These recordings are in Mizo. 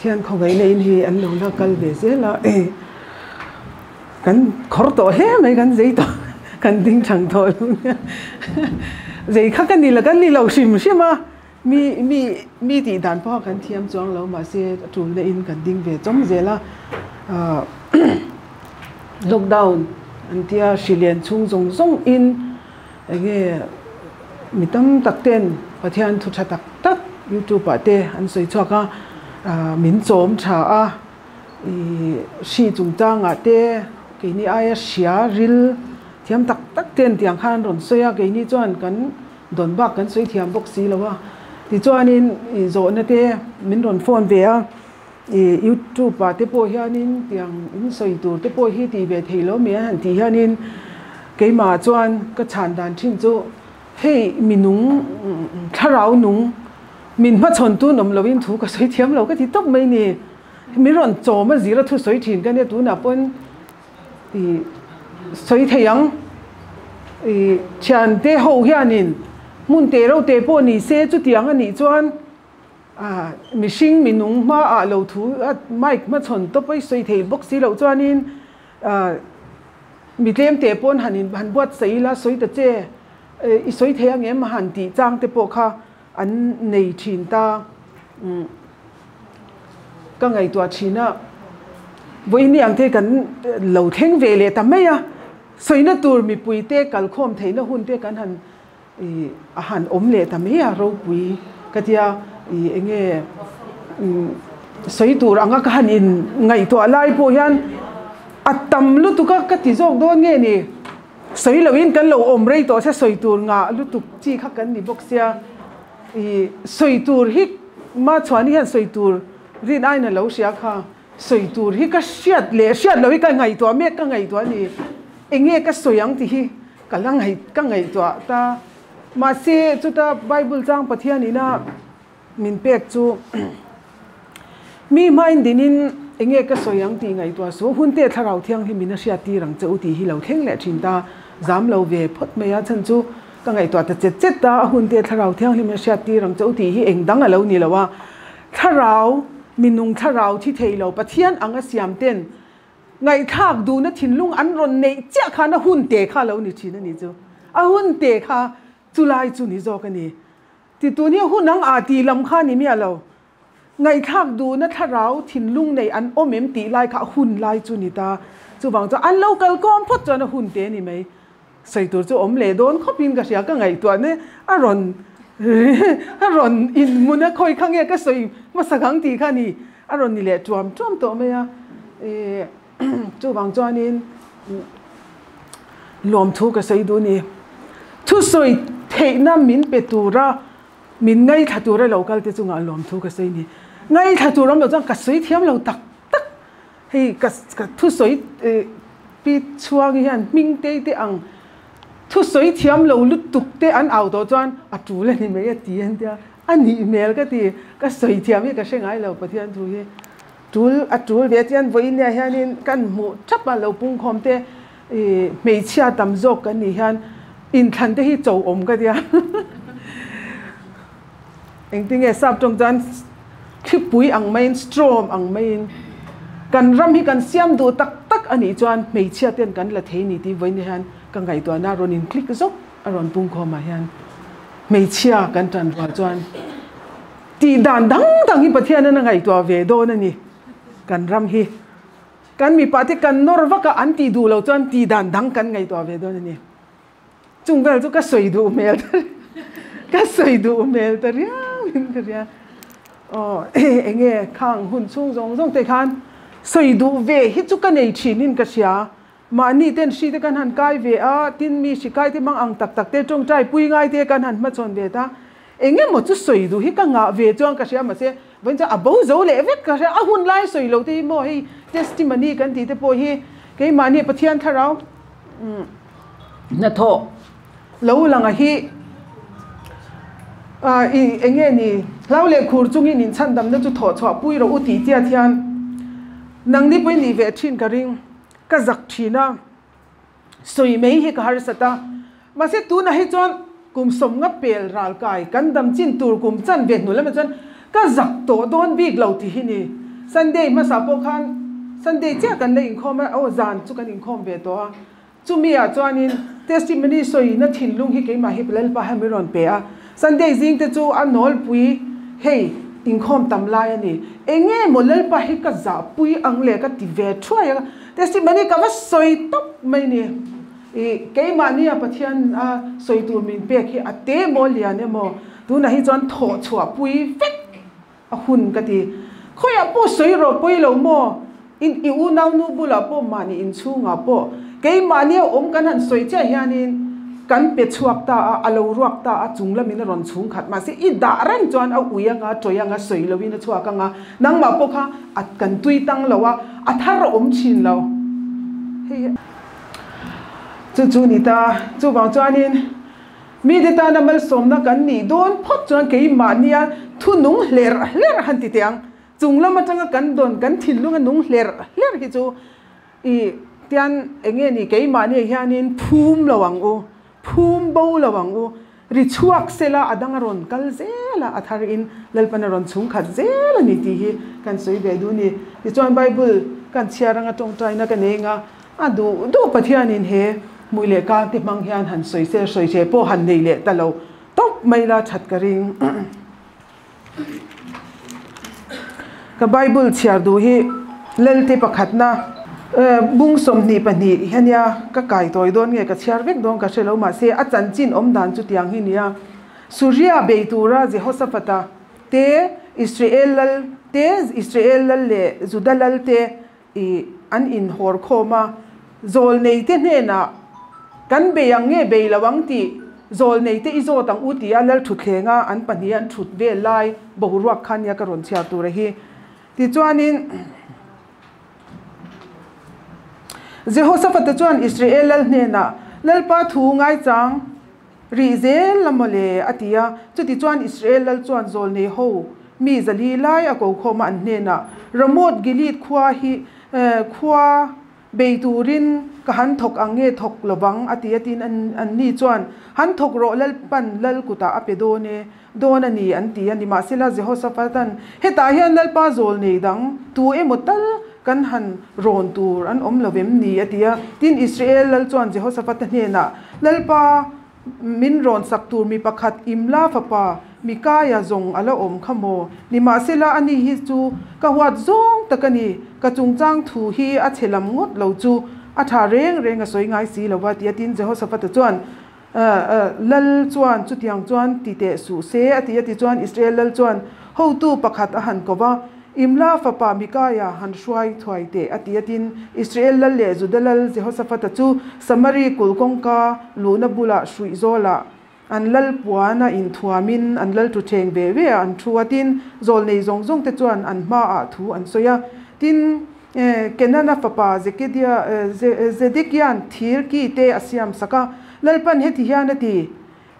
Pathian khawngaihna in hi an lo la kal ve zel a, kan khawr tawh hle mai kan zei tawh kan ding thang tawh lo nia zei kha ka ni la kan ni lo hrim hrim a mi mi mi tih dan pawh kan thiam chuang lo mahse a tulna in kan ding ve chawm zel a lockdown an tia hri lian chhung zawng zawng in enge mi tam tak ten Pathian thu tha tak tak youtube ah te an sawi chhuak a min chawm tha a ih hri chungchang ah te keini aia hria ril thiam tak tak ten tiang khan an rawn sawi a keini chuan kan dawn bak kan sawi thiam bawk si lo a tichuanin ih zawhna te min rawn phone ve a ih youtube ah te pawh hianin tiang in sawi tur te pawh hi tih ve theih lo mai a han tih hianin keimah chuan ka chhan dan thin chu. Hei minung thlarau nung min hmachhawn tun awm loin thu ka sawi thiam lo ka ti tawp mai ni. Min rawn chawm a zira thu sawi thin ka nia tunah pawn i sawi thei ang. I thiante ho hianin hmun te ro te pawh ni se chutiang a nih chuan mihring minung hmaah lo thu mic hmachhawn tawp a i sawi thei bawk si loh chuanin Mi tlem teh pawn han in han buatsaih ila sawi ta che i sawi thei ang em han tih chang te pawh kha an nei thin ta ka ngaihtuah thin a vawiin ni ang te kan lo thleng ve leh ta mai a sawina tur mipui te kalkhawm theihna hun te kan han I a han awm leh ta mai a ropui ka tia i enge sawi tur anga ka han in ngaihtuah lai pawh hian a tam lutuk a ka ti zawk dawn nge ni sawi loin kan lo awm rei tawh se sawi tur ngah lutuk chi kha kan ni bawk sia i sawi tur hi Machhuani hian sawi tur rin aiin a lo hria kha sawi tur hi ka hriat leh hriat loh hi ka ngaihtuah mek ka ngaihtuah a ni enge ka sawi ang tih hi Ka la ngaih ka ngaihtuah ta. Mahse chuta Bible chang Pathian ina min pek chu mi hmain dinin enge ka sawi ang tih ngaihtuah suh. Hun te Thlarau Thianghlim in a hriat tir ang che u tih hi lo thleng leh thin ta. Zam lo ve phawt mai a chhan chu ka ngaihtuah ta chet chet ta a hun te Thlarau Thianghlim in a hriat tir ang che u tih hi eng dang a lo ni lo a. Thlarau minung thlarau thi thei lo Pathian ang a siam ten Ngaihthlak duhna thinlung an rawn neih chiah khan a hun te kha lo ni thin a ni chu. A hun te kha chulai chu ni zawk a ni. Ti tun hi hun ang a tih lam kha ni miah lo. Ngaihthlak duhna thlarau thinlung nei an awm em tih lai kha a hun lai chu ni ta. Chuvang chuan an lo kalkawm phawt chuan a hun te a ni mai. Sawi tur chu awm leh dawn khawpin ka hria, ka ngaihtuah ne a rawn a rawn inhmun a khawi kha nge ka sawi hmasak ang tih kha a ni, a rawn ni leh tuam tuam tawh mai a, ih chuvang chuanin lawmthu ka sawi duh a ni. Thusawi theihna min pe tura min ngaithla tura lo kal te chungah lawmthu ka sawi a ni. Ngaithla tur awm loh chuan ka sawi thiam lo tak tak. Hei ka thusawi Pi Chhuangi hian hming tei te ang thusawi thiam lo lutuk te an au tawh chuan a tul a ni mai a ti an tia, a nih hmel ka ti, ka sawi thiam hi ka hre ngai lo Pathian thu hi tul a tul ve chian vawiin nia hianin kan hmuh thap a lo pungkhawm te ih hmeichhia tam zawk kan nih hian inthlan te hi cho awm ka tia Engtinge sap tawng chuan thlipui ang maiin, storm ang maiin kan ram hi kan siam duh tak tak a nih chuan hmeichhia ten kan la thei ni tih vawiin hian ka ngaihtuahna a rawn in click zawk a rawn pungkhawm ah hian hmeichhia kan tan rual chuan tih dan dang dang hi Pathian in a ngaihtuah ve dawn a ni kan ram hi kan mipa te kan nawr vak a an tih duh loh chuan tih dan dang kan ngaihtuah ve dawn a ni. Chung vel chu ka sawi duh hmel ta ka sawi duh hmel ta riau in ka hria. Aw enge khang hun chhung zawng zawng te khan sawi duh ve hi chu ka nei thin in ka hria. Mahni ten hri te kan han kai ve a, tin mi hri kai te mang ang tak tak te tawngtai pui ngai te kan han hmachhawn ve ta. Enge maw chu sawi duh hi ka ngah ve chuan ka hria mahse vawiin chuan a bo zo leh vek ka hria. A hun lai sawi lo te hi maw hei testimony kan tih te pawh hi keimahni Pathian thlarau Hnathawh lo langa hi i eng nge ni hlau leh khur chungin inchhandamna chu thawh chhuah pui rawh u tih chiat hian nangni pawhin nih ve thin ka ring ka zak thin a sawi mai hi ka harsat a mahse tunah hi chuan kum sawmnga pel ral kai kan dam chin tur kum chan ve hnu lamah chuan ka zak tawh dawn bik lo tih hi ni. Sunday hmasa pawh khan Sunday chiah kan la inkhawm a, aw zan chu kan inkhawm ve tawh a. Chumi ah chuanin testimony sawina thinlung hi keimah hi Lalpa hian min rawn pe a. Sunday zing te chu a nawlpui hei inkhawm tam lai a ni. Enge maw Lalpa hi ka zahpui ang le ka ti ve thuai a, testimony ka va sawi tawp mai ni. I keimahnia Pathian a sawi tur min pek hi a te maw lian emaw tunah hi chuan thawh chhuah pui vek a hun ka ti. Khawiah pawh sawi rawh pawi lo maw? In i unaunu bulah pawh mahni inchhungah pawh keimahnia awm kan han sawi chiah hianin kan pe chhuak ta a, a lo ruak ta a, chung lamin a rawn chhung khat. Mahse i dah reng chuan a ui anga, tawih anga, sawi loin a chhuak anga, nangmah pawh kha a kan tui tang lo a, a thar a awm thin lo. Hei chu chu ni ta. Chuvang chuanin. Mite tana malsawmna kan nih dawn phawt chuan keimahnia thu nung hlerh hlerh han ti teh ang. Chung lam atanga kan dawn kan thinlunga nung hlerh hlerh hi chu i tian eng nge ni keimahnia hianin phum lo ang u, phum bo lo ang u, ri chhuak sela a dang a rawn kal zel a, a thar in Lalpan a rawn chhungkhat zel a ni tih hi kan sawi ve duh a ni. Tichuan Bible kan chhiar anga tawngtaina ka nei anga A duh duh Pathianin he hmui leh kang te hmang hian han sawi se, sawi che pawh han nei leh ta lo tawp mai la that ka ring. Ka Bible chhiar duh hi Lelte pakhatna bung 22 hi ania, ka kai tawi dawn nge ka chhiar vek dawn ka hre lo mahse a chanchin awm dan chu tiang hi nia. Suria bei tura Jehosaphata te, Israel lal te, Israel lal leh Juda lal te I an inhawr khawm a, zawlneite hnenah kan bei ang nge bei lo ang tih zawlneite i zawt ang u tia lal thuthlenga an pahnih an thut vel lai boruak kha nia ka rawn chhiar tur a hi. Tichuanin Jehoshaphat-a chuan Israel lal hnenah, Lalpa thu ngaichang rih zel la maw le, a ti a. Chutichuan Israel lal chuan zawlnei ho mi zali lai a ko khawm a, an hnenah, Ramoth Gilead khua hi khua bei turin ka han thawk ang nge thawk lovang, a ti a. Tin, anni chuan, Han thawk rawh, Lalpan lal kutah a pe dawn e, dawn a ni, an ti a. Nimahsela, Jehoshaphat-a'n, Hetah hian Lalpa zawlnei dang tu emaw tal kan han rawn tur an awm lo vem ni? a ti a. Tin, Israel lal chuan Jehoshaphat-a hnenah, Lalpa, min rawn sak tur mi pakhat Imla fapa Mikaia zawng a la awm kha maw? Nimahsela, ani hi chu ka huat zawng tak a ni, ka chungchang thu hi a chhe lam ngawt lo chu a tha reng reng a sawi ngai si lo va, ti a. Tin, Jehoshaphat-a chuan, Lal chuan chutiang chuan ti teh suh se, a ti a. Tichuan, Israel lal chuan hotu pakhat a han ko va, Imla fapa Mikaia han hruai thuai teh, a ti a. Tin, Israel lal leh Juda lal Jehosaphata chu Samari kulh kawngka luhna bulah hruih zawlah an lal puan a inthuamin an lal thutthleng ve ve a an thu a. Tin, zawlnei zawng zawng te chuan an hmaah thu an sawi a. Tin, Kenana fapa Zedekia'n thir ki te a siam sak a, Lalpan heti hian a ti,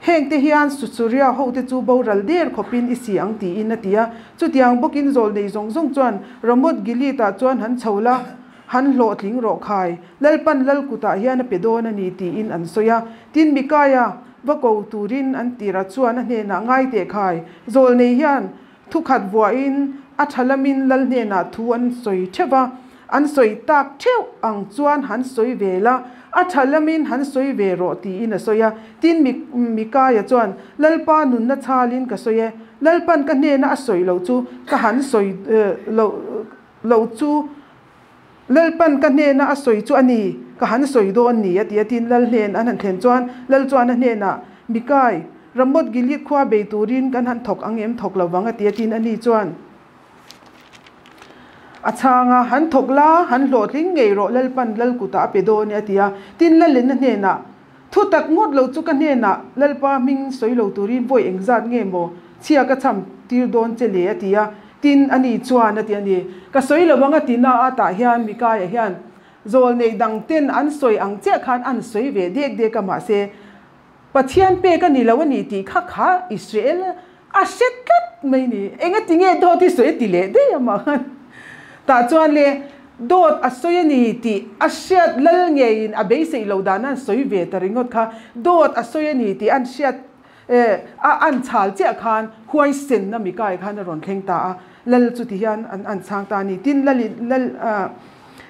Hengte hian Susuria hote chu boral der khawpin i si ang tiin a ti a. Chutiang bawkin zawlnei zawng zawng chuan Ramoth Gilead-ah chuan han chho la, han hlawhtling rawh khai, Lalpan lal kutah hian a pe dawn a ni tiin an sawi a. Tin, Mikaia va ko turin an tirah chuan a hnenah ngai teh khai, zawlnei hian Thukhat vuahin a tha lamin lal hnenah thu an sawi theuh va, an sawi tak theuh ang chuan han sawi ve la, a tha lamin han sawi ve rawh tiin a sawi a. Tin, Mikaia chuan, Lalpa nunna chhalin ka sawi e, Lalpan ka hnena a sawi loh chu ka han sawi loh chu Lalpan ka hnena a sawi chu a ni, ka han sawi dawn ni, a ti a. Tin, Lal hnen an han thlen chuan Lal chuan a hnenah, Mikai, Ramoth Gilead khua bei turin kan han thawk ang em thawk lo vang, a ti a. Tin, ani chuan a chhang a, Han thawk la, han hlawhtling ngei rawh, Lalpan Lal kutah a pe dawn e, a ti a. Tin, Lalin a hnenah, Thu tak ngawt lo chu ka hnenah Lalpa hming sawi lo turin vawi engzat nge maw chhia ka cham tir dawn che le? a ti a. Tin, ani chuan a ti a ni. Ka sawi lo ang a ti na a, tah hian Mikaia hian zawlnei dang ten an sawi ang chiah khan an sawi ve dek dek a, mahse Pathian pek a ni lo a ni tih kha kha Israel a hre tlat mai ni. Engati nge dawt hi sawi a ti leh daih a mah khan. Tah chuan le dawt a sawi a ni tih a hriat lal ngeiin a beiseih lo dan an sawi ve ta ringawt kha. Dawt a sawi a ni tih an hriat a an chhal chiah khan huaisenna Mikaia khan a rawn thleng ta a. Lal chu ti hian an an chhang ta a ni. Tin, Lal in Lal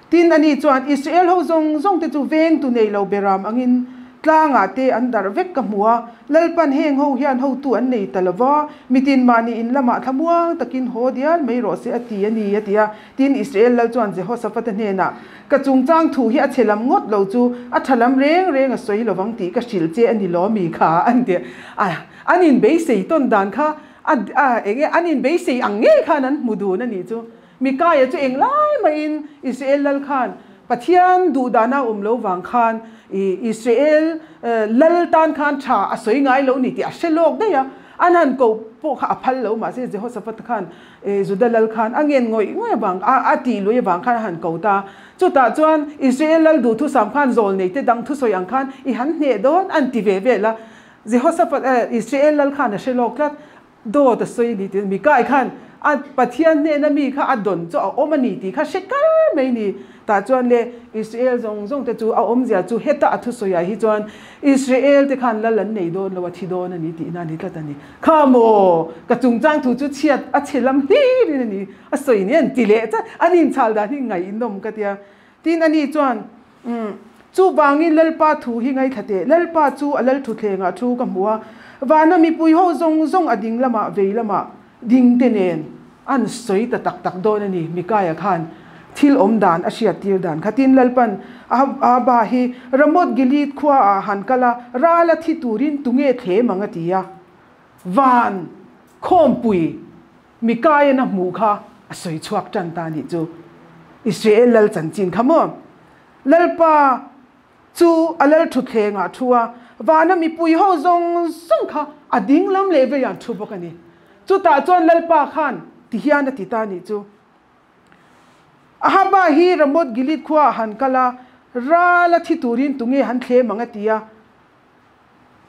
Tin, ani chuan Israel ho zawng zawng te chu veng tu nei lo beram angin tlangah te an darh vek ka hmu a, Lalpan heng ho hian hotu an nei ta lo va, mitin mahni in lamah thlamuang takin haw dial mai rawh se a ti a ni, a ti a. Tin, Israel lal chuan Jehoshaphat-a hnenah, Ka chungchang thu hi a chhe lam ngawt lo chu a tha lam reng reng a sawi lo vang tih ka hrilh che a ni lo mi kha, an ti a. An inbeisei tawn dan kha a eng nge an inbeisei ang ngei khan an hmu dun a nih chu. Mikaia chu englai mahin Israel lal khan Pathian duhdana awm lo vang khan Israel lal tan khan tha a sawi ngai lo ni tih a hre lawk daih a, an han koh pawh kha a phal lo mahse Jehoshaphat khan Juda lal khan a ngen ngawih ngawih avang a tih lui avang khan a han ko ta. Chutah chuan Israel lal duhthusam khan zawlnei te dang thusawi ang khan i han hneh dawn an ti ve vel a, Jehoshaphat Israel lal khan a hre lawk tlat. Dawt a sawi a ni tih Mikai khan a Pathian hnena mi kha a dawn chu a awm a ni tih kha hre kar mai ni. Tah chuan le Israel zawng zawng te chu a awmzia chu heta a thusawiah hi chuan Israel te khan lal an nei dawn lo a thi dawn a ni tihna a ni tlat a ni. Kha maw ka chungchang thu chu chhiat a chhe lam hlir in a ni a sawi ni an ti leh chat an inchhal dan hi ngaihnawm ka tia. Tin ani chuan Umm. Chuvangin Lalpa thu hi ngaithla teh. Lalpa chu a lal thutthlengah thu ka hmu a, vana mipui ho zawng zawng a ding lamah vei lamah ding te nen an sawi ta tak tak dawn a ni. Mikaia khan thil awm dan a hriat tir dan kha. Tin, Lalpan Ahaba hi Ramoth Gilead khua ah han kal a, ral a thi turin tunge thlem ang a ti a. Van khawmpui Mikaian a hmuh kha a sawi chhuak tan ta nih chu. Israel lal chanchin kha maw? Lalpa chu a lal thutthlengah thu a, vana mipui ho zawng zawng kha a ding lam leh veiah an thu bawk a ni. Chutah chuan Lalpa khan ti hian a ti ta nih chu. Ahaba hi Ramoth Gilead khuaah han kal a, ral a thi turin tunge han thlem ang a ti a.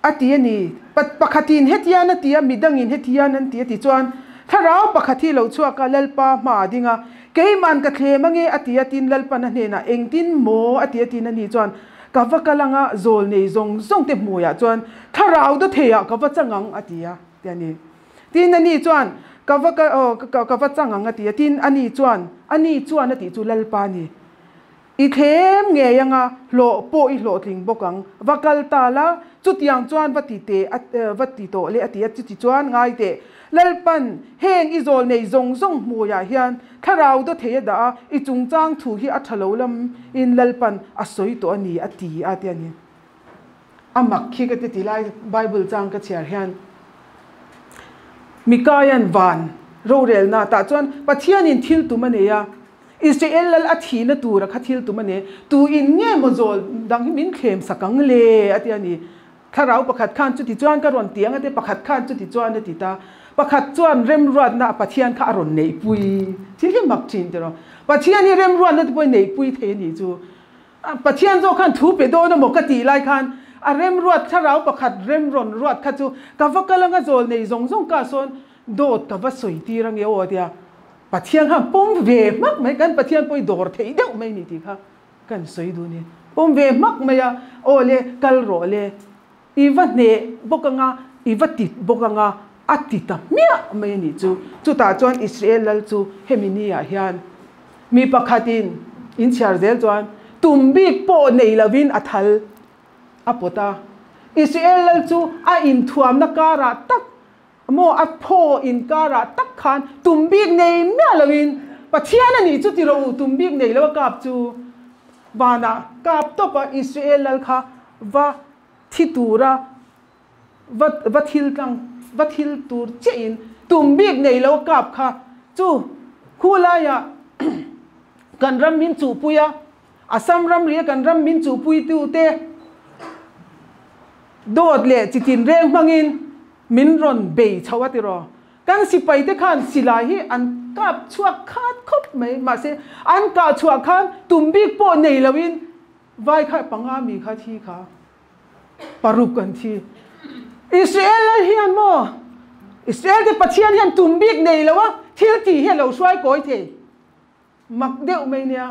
A ti a ni. Pakhatin hetian a ti a, midangin hetian an ti a ti chuan thlarau pakhat hi lo chhuak a, Lalpa hma a ding a, Keiman ka thlem ange a ti a, tin Lalpan a hnenah engtin maw a ti a tin a ni chuan ka va kal anga zawl nei zawng zawng te hmuiah chuan thlarau dawtheiah ka va chang ang a ti a ti a ni. Tin a ni chuan ka va kal aw ka va chang ang a ti a, tin a ni chuan a ni chuan a tih chu Lalpa a ni. I thlem ngei anga hlawh pawh i hlawhtling bawk ang. Va kal ta la, chutiang chuan va ti teh a, va ti tawh le a ti a, chuti chuan ngai teh. Lalpan, heng i zawl nei zawng zawng hmuiah hian thlarau daw thei a dah a, i chungchang thu hi a tha lo lam in Lalpan a sawi tawh a ni a ti a ti a ni. A mak khi ka ti ti lai Bible chang ka chhiar hian Mikaian van rorelna tah chuan Pathianin thil tum a nei a, Israel lal a thihna tura kha thil tum a nei, tu in nge maw zawl dang hi min thlem sak ang le a ti a ni. Thlarau pakhat khan chuti chuan ka rawn ti ang a ti, pakhat khan chuti chuan a ti ta. Pakhat chuan remruatna a Pathian kha a rawn neihpui. Thil hi mak thin tiraw. Pathian hi remruatna te pawh hi neihpui thei a nih chu. Pathian zawk khan thu pe dawn amaw ka tih lai khan a remruat thlarau pakhat rem rawn ruat kha chu ka va kal anga zawl nei zawng zawng ka sawn dawt ka va sawi tir ange aw a tia. Pathian khan pawm ve hmak mai kan Pathian pawh hi dawr theih deuh mai ni tih kha kan sawi duh a ni. Pawm ve hmak mai a aw le kal rawh le i va hneh bawk anga i va tit bawk anga a ti ta hmiah mai a nih chu. Chutah chuan Israel lal chu hemi ni ah hian Mi pakhatin inchhiar zel chuan tum bik pawh nei lovin a thal a pawt a. Israel lal chu a inthuamna karah tak maw a phaw inkarah tak khan tum bik nei miah lovin Pathian a nih chu ti rawh u, tum bik nei lo a kap chu vanah kap tawp a Israel lal kha va thi tura va va thil tlang va thil tur chiah in tum bik nei lo a kap kha chu khu laiah kan ram min chuhpui a, Assam ramri a kan ram min chuhpui tu te dawt leh chitin reng hmangin min rawn bei chho a tiraw. Kan sipai te khan silai hi an kap chhuak khat khawp mai mahse an kah chhuah khan tum bik pawh nei lo in vai kha panga mi kha thi kha. Paruk an thi. Israel lal hian maw? Israel te Pathian hian tum bik nei lo a, thil tih hi a lo hruai kawi thei. Mak deuh mai nia.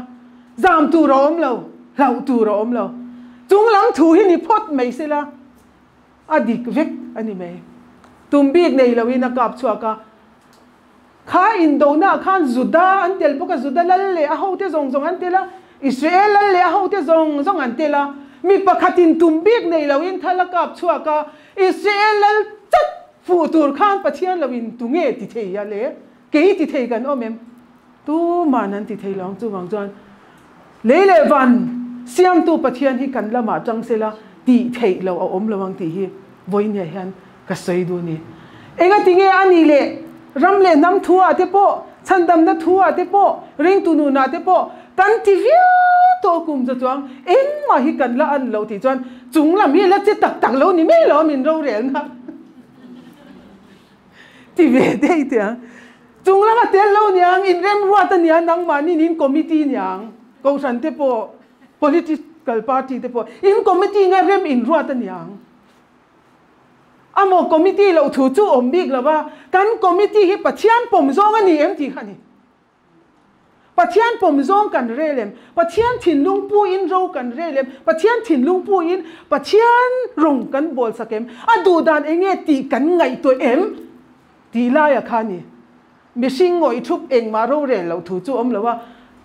Zam tur a awm lo, hlauh tur a awm lo. Chung lam thu hi ni phawt mai sela, a dik vek a ni mai. Tum bik nei loin a kap chhuak a. Kha indona ah khan Juda an tel bawk a, Juda lal leh a hote zawng zawng an tel a, Israel lal leh a hote zawng zawng an tel a. Mi pakhatin tum bik nei loin thal a kap chhuak a, Israel lal chat fuh tur khan Pathian loin tunge ti thei a le? Kei ti thei kan awm em? Tuman an ti thei lo ang. Chuvang chuan lei leh van siamtu Pathian hi kan lamah tang sela tih theih loh a awm lo ang tih hi vawinia hian ka sawi duh a ni. Engatinge a nih leh ram leh hnam thu ah te pawh, chhandamna thu ah te pawh, ringtu nunah te pawh kan ti viau tawh kum za chuang engmah hi kan la an loh tih chuan chung lam hi la che tak tak lo ni mai lo a min rorelna ti ve daih teh ang. Chung lama tel lo niang, inremruat a nia, nangmahni in committee niang, kohhran te pawh, political party te pawh, in committee nge rem inruat a niang. Amaw committee loh thu chu awm bik lo va, kan committee hi Pathian pawm zawng a ni em tih kha a ni. Pathian pawm zawng kan rel em? Pathian thinlung puin ro kan rel em? Pathian thinlung puin Pathian rawng kan bawl sak em? A duh dan eng nge tih kan ngaihtuah em? Tih laia kha a ni. Mihring ngawih thup engmah rorel loh thu chu awm lo a,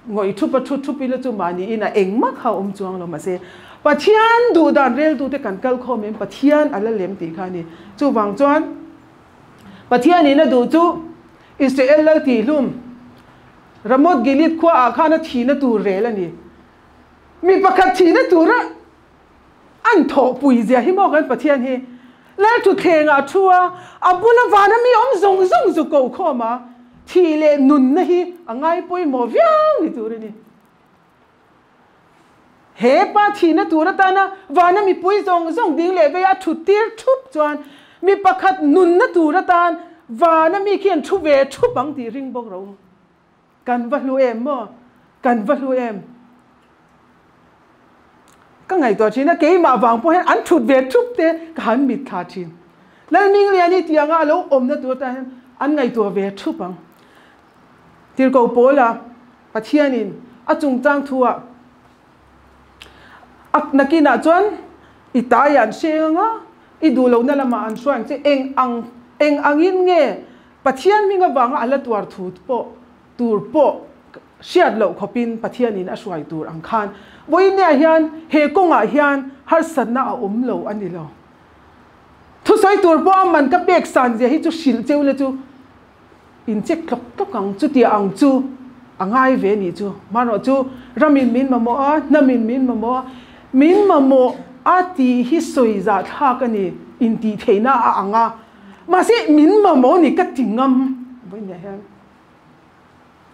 ngawih thup a thu thup ila chu mahni inah engmah kha a awm chuang lo mahse Pathian duh dan reltute kan kal khawm em? Pathian a la lem tih kha a ni. Chuvang chuan Pathianin a duh chu Israel lal tihlum Ramoth Gilead khua ah khan a thihna tur rel a ni. Mi pakhat thihna tura an thawhpui zia hi maw kan Pathian hi Lal thutthleng ah thu a, a bula vana mi awm zawng zawng zu ko khawm a, thih leh nunna hi a ngai pawimawh viau ni tur a ni. He pa thihna tur atana vana mipui zawng zawng ding leh vei a thut tir thup chuan mi pakhat nunna tur atan vana mi khi an thu ve thup ang tih ring bawk ro. Kan va hlu em maw? Kan va hlu em? Ka ngaihtuah thin a, keimah vang pawh hian an thut ve thup te ka han mit thla thin. Lalmingliani tih anga a lo awmna tur atan hian an ngaihtuah ve thup ang. Tirhkoh Paula Pathianin a chungchang thuah a nakinah chuan i taiah an hreng anga, i duh lohna lamah an hruai ang che, eng ang eng angin nge Pathian hming avanga a la tuar thu pawh tur pawh hriat loh khawpin Pathianin a hruai tur ang khan vawiinniah hian he kawngah hian harsatna a awm lo a ni lo. Thusawi tur pawh a man ka pek san zia hi chu hrilh cheu la chu In check tlawk tlawk ang, chutia ang chu a ngai ve nih chu. Hmanrawh chu ramin min mamawh a, hnamin min mamawh a, min mamawh a tih hi sawi zah thlak a ni, intih theihna a ang a. Mahse min mamawh ni ka ti ngam vawiinah hian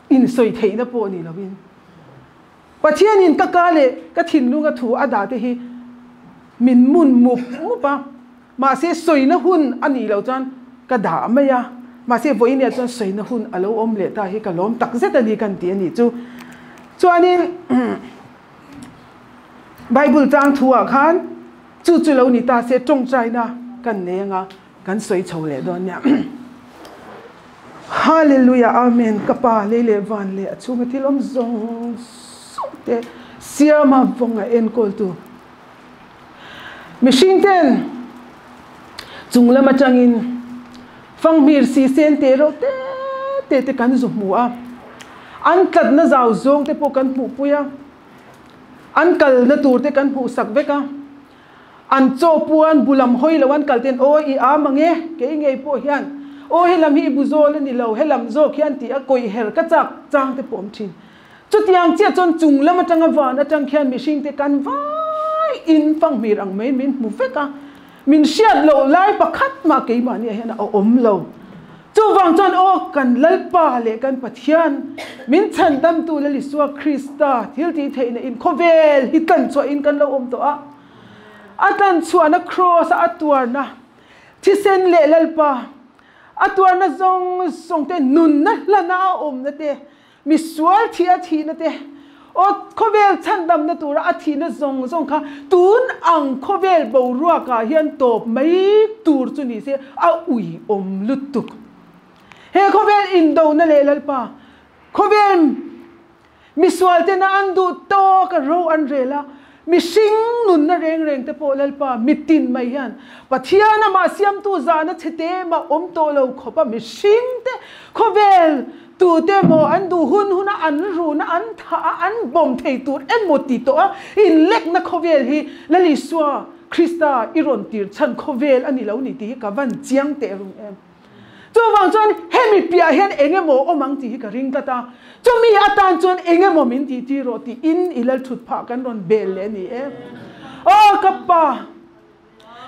insawi theihna pawh ni lovin Pathianin ka ka leh ka thinlunga thu a dah te hi min mun mup mup a. Mahse sawina hun a nih loh chuan ka dah mai a, mahse vawiinah chuan sawina hun a lo awm leh ta hi ka lawm tak zet a ni kan ti a nih chu. Chuanin Bible chang thu ah khan chu chu lo ni ta se tawngtaina kan nei anga kan sawi chho leh dawn nia. Hallelujah Amen ka pa lei leh van leh a chhunga thil awm zawng zawng te siama vawnga enkawltu. Mihring ten chung lam atangin fanghmir si sen te reuh te te te kan zu hmu a, an tlatna zau zawng te pawh kan hmuhpui a, an kalna tur te kan hmuhsak vek a, an chaw puan bu lam hawi lo an kal ten aw i am ang e, kei ngei pawh hian aw helam hi i bu zawl a ni lo, helam zawk hian tih a kawih her ka chak chang te pawh awm thin. Chutiang chiah chuan chung lam atanga van atang khian mihringte kan vai in fanghmir ang mai min hmu vek a, min hriat loh lai pakhat mah keimahniah hian a awm lo. Chuvang chuan aw kan Lalpa leh kan Pathian min chhandamtu Lal Isua Krista thil tih theihna in khawvel hi tlanchhuahin kan lo awm tawh a, a tlanchhuahna kraws a a tuarna thisen leh Lalpa a tuarna zawng zawng te nunna hlana a awmna te Mi sual thih a thihna te, aw khawvel chhandamna tura a thihna zawng zawng kha tun ang khawvel boruakah hian tawp mai tur chu ni se a uiawm lutuk. He khawvel indona leh Lalpa, khawvel mi sual tena an duh tawk a ro an rel a. Mihring nunna reng reng te pawh Lalpa mitin mai hian Pathian amah siamtu zahna chhe te mah awm tawh lo khawp a mihring te khawvel tute maw an duh hun huna an runa an thah a an bawm thei tur emaw ti tawh a inlekna khawvel hi Lal Isua Krista i rawn tir chhan khawvel a ni lo ni tih hi ka van chiang teh rung em. Chuvang chuan hemi piah hian eng emaw awm ang tih hi ka ring tlat a, chumi atan chuan eng emaw min tih tir rawh tiin i lal thut phah kan rawn bel leh a ni e. Aw ka pa,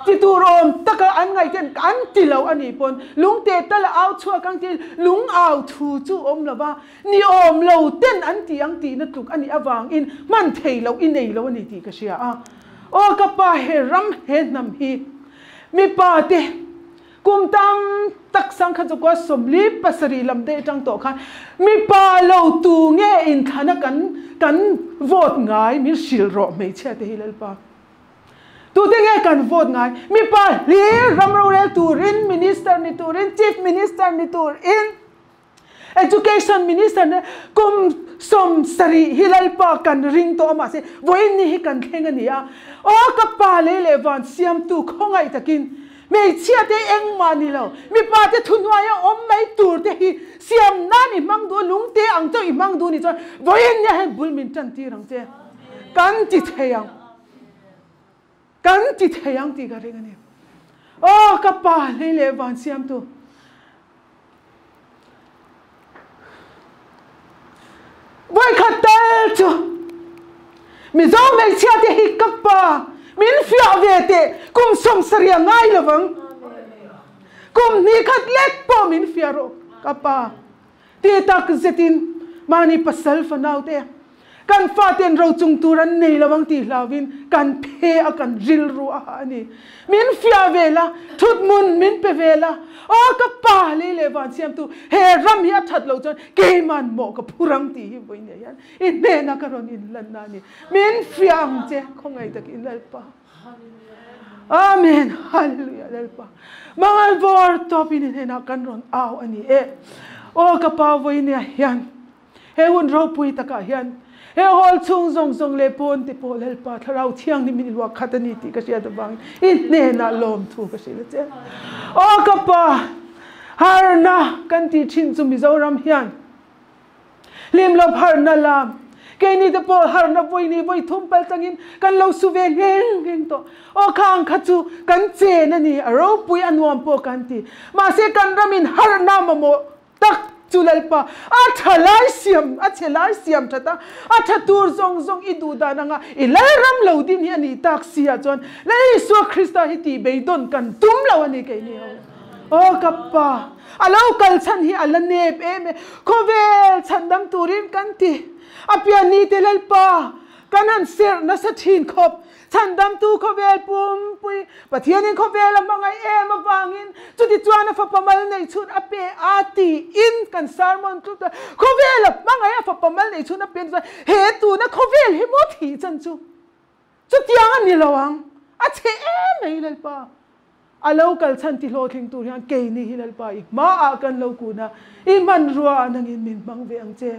ti tur awm taka an ngaihten an ti lo a nih pawn lungte tal a au chhuak ang tih lung au thu chu awm lo va, ni awm lo ten an ti ang tihna tluk a nih avangin hman thei loh i nei lo a ni tih ka hria a. Aw ka pa he ram he hnam hi mipa te Kum tam tak sangkhat chu 47 lam daih atang tawh khan mipa lo tu nge inthlana kan kan vote ngai min hrilh rawh hmeichhia te hi Lalpa. Tute nge kan vote ngai? Mipa hlir ram rorel turin, minister ni turin, chief minister ni turin, Education Minister nen kum 70 hi Lalpa kan ring tawh a mahse vawiin ni hi kan thleng a ni a. Aw ka pa lei leh van siamtu khawngaih takin hmeichhia te engmah ni lo mipa te thuhnuaia awm mai tur te hi siam nan i hmang duh a lungte ang chauh i hmang duh ni chuan vawiin nia hian bul min tan tir ang che kan ti thei ang. Kan ti thei ang tih ka ring a ni. Aw ka pa hlei leh van siamtu. Vawikhat tal chu Mizo hmeichhia te hi ka pa min fiah ve teh kum 70 a ngai lovang. Kum hnih khat lek pawh min fiah rawh ka pa. Ti tak zetin mahni pasal fanau te kan faten rochung tur an nei lo ang tih hlauvin kan phe a kan rilru a hah a ni. Min fiah ve la, thuthmun min pe ve la, aw ka pa lei leh van siamtu he ram hi a that loh chuan keiman mawh ka phur ang tih hi vawi nei hian i hnenah ka rawn inlanna a ni. Min fiah ang che khawngaih takin Lalpa. Amen. Hallelujah Lalpa. Mangal vor tawpin i hnenah kan rawn au a ni e. Aw ka pa vawinia hian he hun ropui takah hian he hall chhung zawng zawng leh pawn te pawh Lalpa Thlarau Thianghlim in i luah khat a ni tih ka hriat avangin i hnenah lawmthu ka hrilh a che. Aw ka pa harna kan tih thin chu Mizoram hian Hlim lo harna lam, keini te pawh harna vawi vawi thum pal tangin kan lo su ve ngheng ngheng tawh. Aw khang kha chu kan chen a ni, a ropui a nuam pawh kan ti. Mahse kan ramin harna mamawh tak chu Lalpa a tha lai siam, a chhe lai siam that a, a tha tur zawng zawng i duh dan anga i Lalram lo din hi a nih tak si ah chuan Lal Isua Krista hi tih beidawn kan tum lo a ni keini ho. Aw ka pa, a lo kal chhan hi a la nep em e, khawvel chhandam turin kan ti. A pian ni te Lalpa, kan han serh nasa thin khawp. Chhandamtu khawvel pumpui, Pathianin khawvel a hmangaih em avangin chuti chuan a fapa mal neih chhun a pe a tiin kan sermon tlut a. Khawvel a hmangaih a fapa mal neih chhun a pe chuan he tuna khawvel hi maw thih chan chu chutiang a ni lo ang, a chhe em mai Lalpa. A lo kal chhan ti hlawhtling tur hian keini hi Lalpa i hmaah kan lo kun a, i hmanrua ah nangin min hmang ve ang che.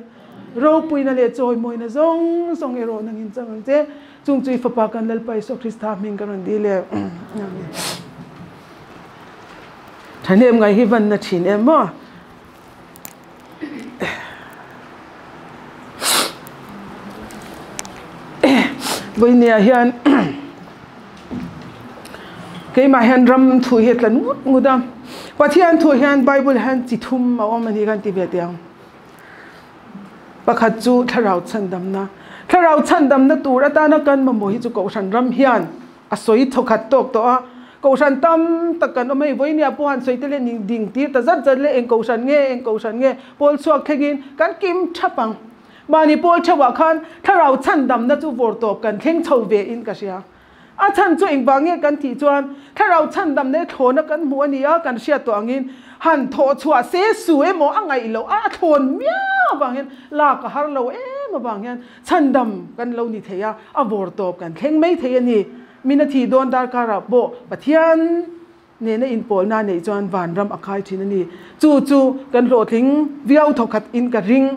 Ropuina leh chawimawina zawng zawng erawh nangin chang ang che. Chung chu i Fapa kan Lalpa Isua Krista hming ka rawn dil e. Amen. Thahnem ngai hi van na thin em maw? Vawinia hian keimah hian ram thu hi a tla ngut ngut a, Pathian thu hian Bible hian chi thum a awm a ni kan ti ve teh ang. Pakhat chu thlarau chhandamna, thlarau chhandamna tur atana kan mamawh hi chu Kohhran ram hian A sawi thawkhat tawk tawh a, Kohhran tam tak kan awm hei, vawinia pawh han sawi te leh ning ding tir ta zat zat leh eng Kohhran nge, eng Kohhran nge pawl chhuak thlengin kan kim thap ang. Mahni pawl theuhah khan thlarau chhandamna chu vawr tawp kan thleng chho ve in ka hria. A chhan chu engvang nge kan tih chuan thlarau chhandamna hi thlawna kan hmuh a ni a, kan hriat tawh angin han thawh chhuah se su emaw a ngaih loh a, a thlawn miau avang hian lak a har lo em avang hian Chhandam kan lo ni thei a, a vawr tawp kan thleng mai thei a ni. Min a thih dawn darkarah pawh Pathian nena inpawlna neih chuan vanram a khai thin a ni. Chu chu kan hlawhtling viau thawkhat in ka ring.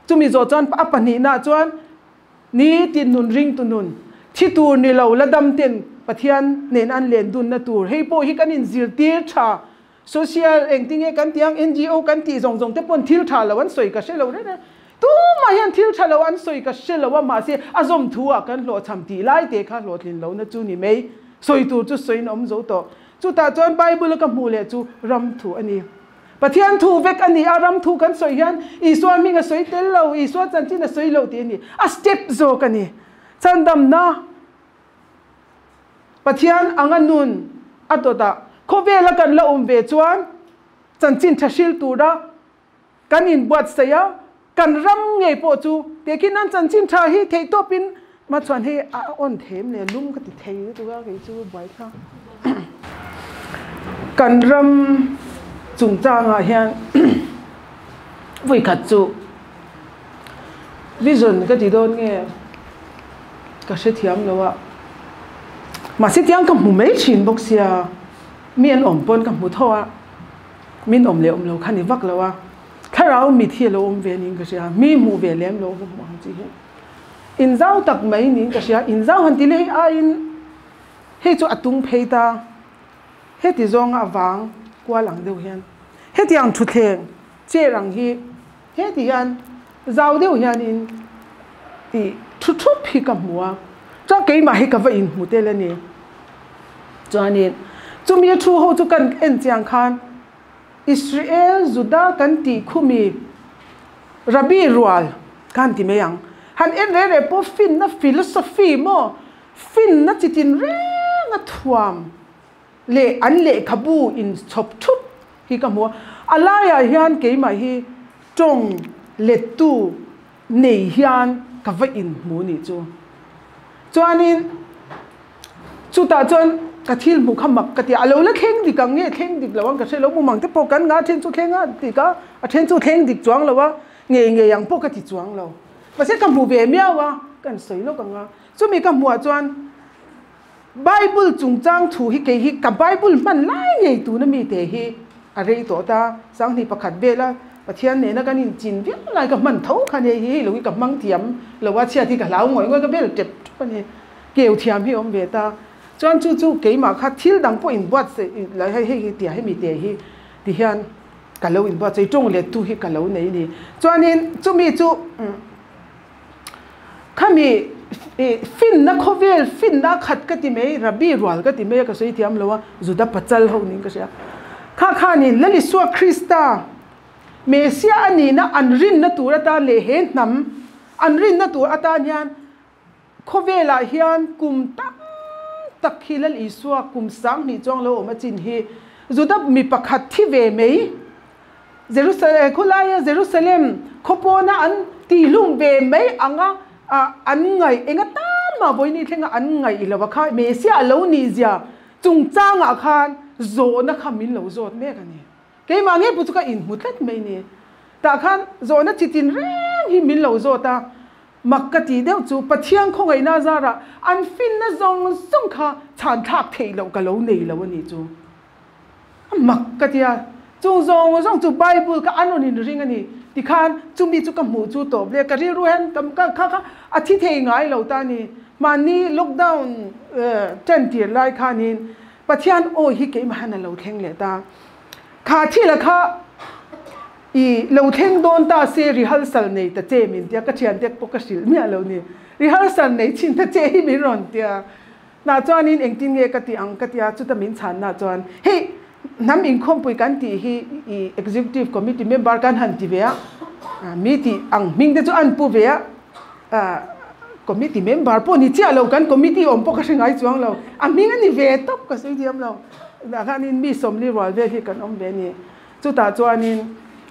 Chumi zawh chuan a pahnihna chuan ni tin nun ringtu nun. Thi tur ni lo la dam ten Pathian nen an len dunna tur hei pawh hi kan inzirtir tha. Social engtinge kan tih ang NGO kan tih zawng zawng te pawn thil tha lo an sawi ka hre lo reng a. Tumah hian thil tha lo an sawi ka hre lo a mahse a zawm thu ah kan hlawhchham tih lai te kha hlawhtlin lohna chu ni mai. Sawi tur chu sawiin a awm zo tawh. Chutah chuan Bible a ka hmuh leh chu ram thu a ni. Pathian thu vek a ni a, ram thu kan sawi hian Isua hming a sawi tel lo, Isua chanchin a sawi lo tih a ni. A step zawk a ni. Chandamna Pathian anga nun a dawtah khawvela kan la awm ve chuan chanchin tha hril tura kan inbuatsaih a, kan ram ngei pawh chu tehkhin nan chanchin tha hi theihtawpin hmachhuan hei a awn them leh lum ka ti thei lutuk a kei chu buaithlak. Kan ram chungchangah hian vawikhat chu vision ka ti dawn nge ka hrethiam lo a, mahse tiang ka hmu mai thin bawk sia mi an awm pawn ka hmu tho a, min awm leh awm lo kha ni vak lo a, thlarau mit hi a lo awm ve niin ka hria, mi hmuh ve lem lo va hmuh ang chi hi inzau tak mai niin ka hria, inzau han ti leh hi aiin. Hei chu a tung phei ta. Heti zawnga a vang kual ang deuh hian hetiang thutthleng chair ang hi heti hian zau deuh hianin tih thu thup hi ka hmu a, chuan keimah hi ka va inhmu tel a ni. Chuanin chumi a thu ho chu kan en chiang khan Israel Juda kan tih khumi Rabbi rual khan ti mai ang. Han en reh reh pawh finna philosophy maw Finna chi tin reng a thuam leh an lehkhabu in chhawp thup hi ka hmu a, a laiah hian keimah hi tawng lettu nei hian ka va inhmu nih chu. Chuanin chutah chuan ka thil hmuh kha mak ka ti a, a lo la thleng dik ang nge thleng dik lo ang ka hre lo, mumang te pawh kan ngah a then chu thleng a dik a, a then chu thleng dik chuang lo a, ngei ngei ang pawh ka ti chuang lo. Mahse ka hmu ve miau a, kan sawi lawk ang a. Chumi ka hmuh ah chuan Bible chungchang thu hi kei hi ka Bible hman lai ngei tuna mite hi a rei tawh ta, Sanghnih pakhat vela Pathian nena kan inchin viau lai ka hman tho khan hei hi hei lo hi ka hmang thiam lo a, chhiat hi ka hlau ngawih ngawih ka bel tep tep a ni. Keu thiam hi awm ve ta. Chuan chu chu keimah kha thil dang pawh inbuatsaih lai hei hei tia hemi te hi ti hian ka lo inbuatsaih tawng lettu hi ka lo nei a ni. Chuanin chumi chu Khami finna khawvel finna a khat ka ti mai, Rabbi rual ka ti mai a ka sawi thiam lo a, Juda pachal ho niin ka hria. Kha khanin Lalisua Krista Messiah a nihna an rinna tur atan leh he hnam an rinna tur atan hian khawvelah hian kum tam tak hi Lal Isua kum 2000 chuang lo awm a chin hi Juda mi pakhat thi ve mai Jerusalem khawlaia Jerusalem khawpawna an tihlum ve mai anga an ngaih eng atan mah vawiin thlenga an ngaih lo a kha Messiah a lo nih zia chungchangah khan zawhna kha min lo zawt mek a ni. Keimah nge pawh chu ka inhmu tlat mai ni. Tah khan zawhna chi tin reng hi min lo zawt a, mak ka tih deuh chu Pathian khawngaihna zarah an finna zawng zawng kha chhan thlak theih loh ka lo nei lo a ni chu. A mak ka ti a, chung zawng zawng chu Bible kha an rawn inring a ni. Tikhan chumi chu ka hmuh chu tawp le, ka rilru hian ka kha kha a thi thei ngai lo ta a ni. Mahni lockdown ṭan tir lai khanin Pathian aw hi keimah hian a lo thleng leh ta. Kha thila kha i lo thleng dawn ta se rehearsal nei ta che min tia, ka thiante pawh ka hrilh miah lo ni. Rehearsal nei chhin ta che hi min rawn tia. Nah chuanin engtin nge ka tih ang ka tia chuta min chhanna chuan hei hnam inkhawmpui kan tih hi i executive committee member kan han ti ve a, mi tih ang hming te chu an pu ve a, committee member pawh ni chiah lo kan committee awm pawh ka hre ngai chuang lo, a hming a ni ve tawp ka sawi thiam lo. Nah khanin mi sawmli rual vel hi kan awm ve a ni. Chutah chuanin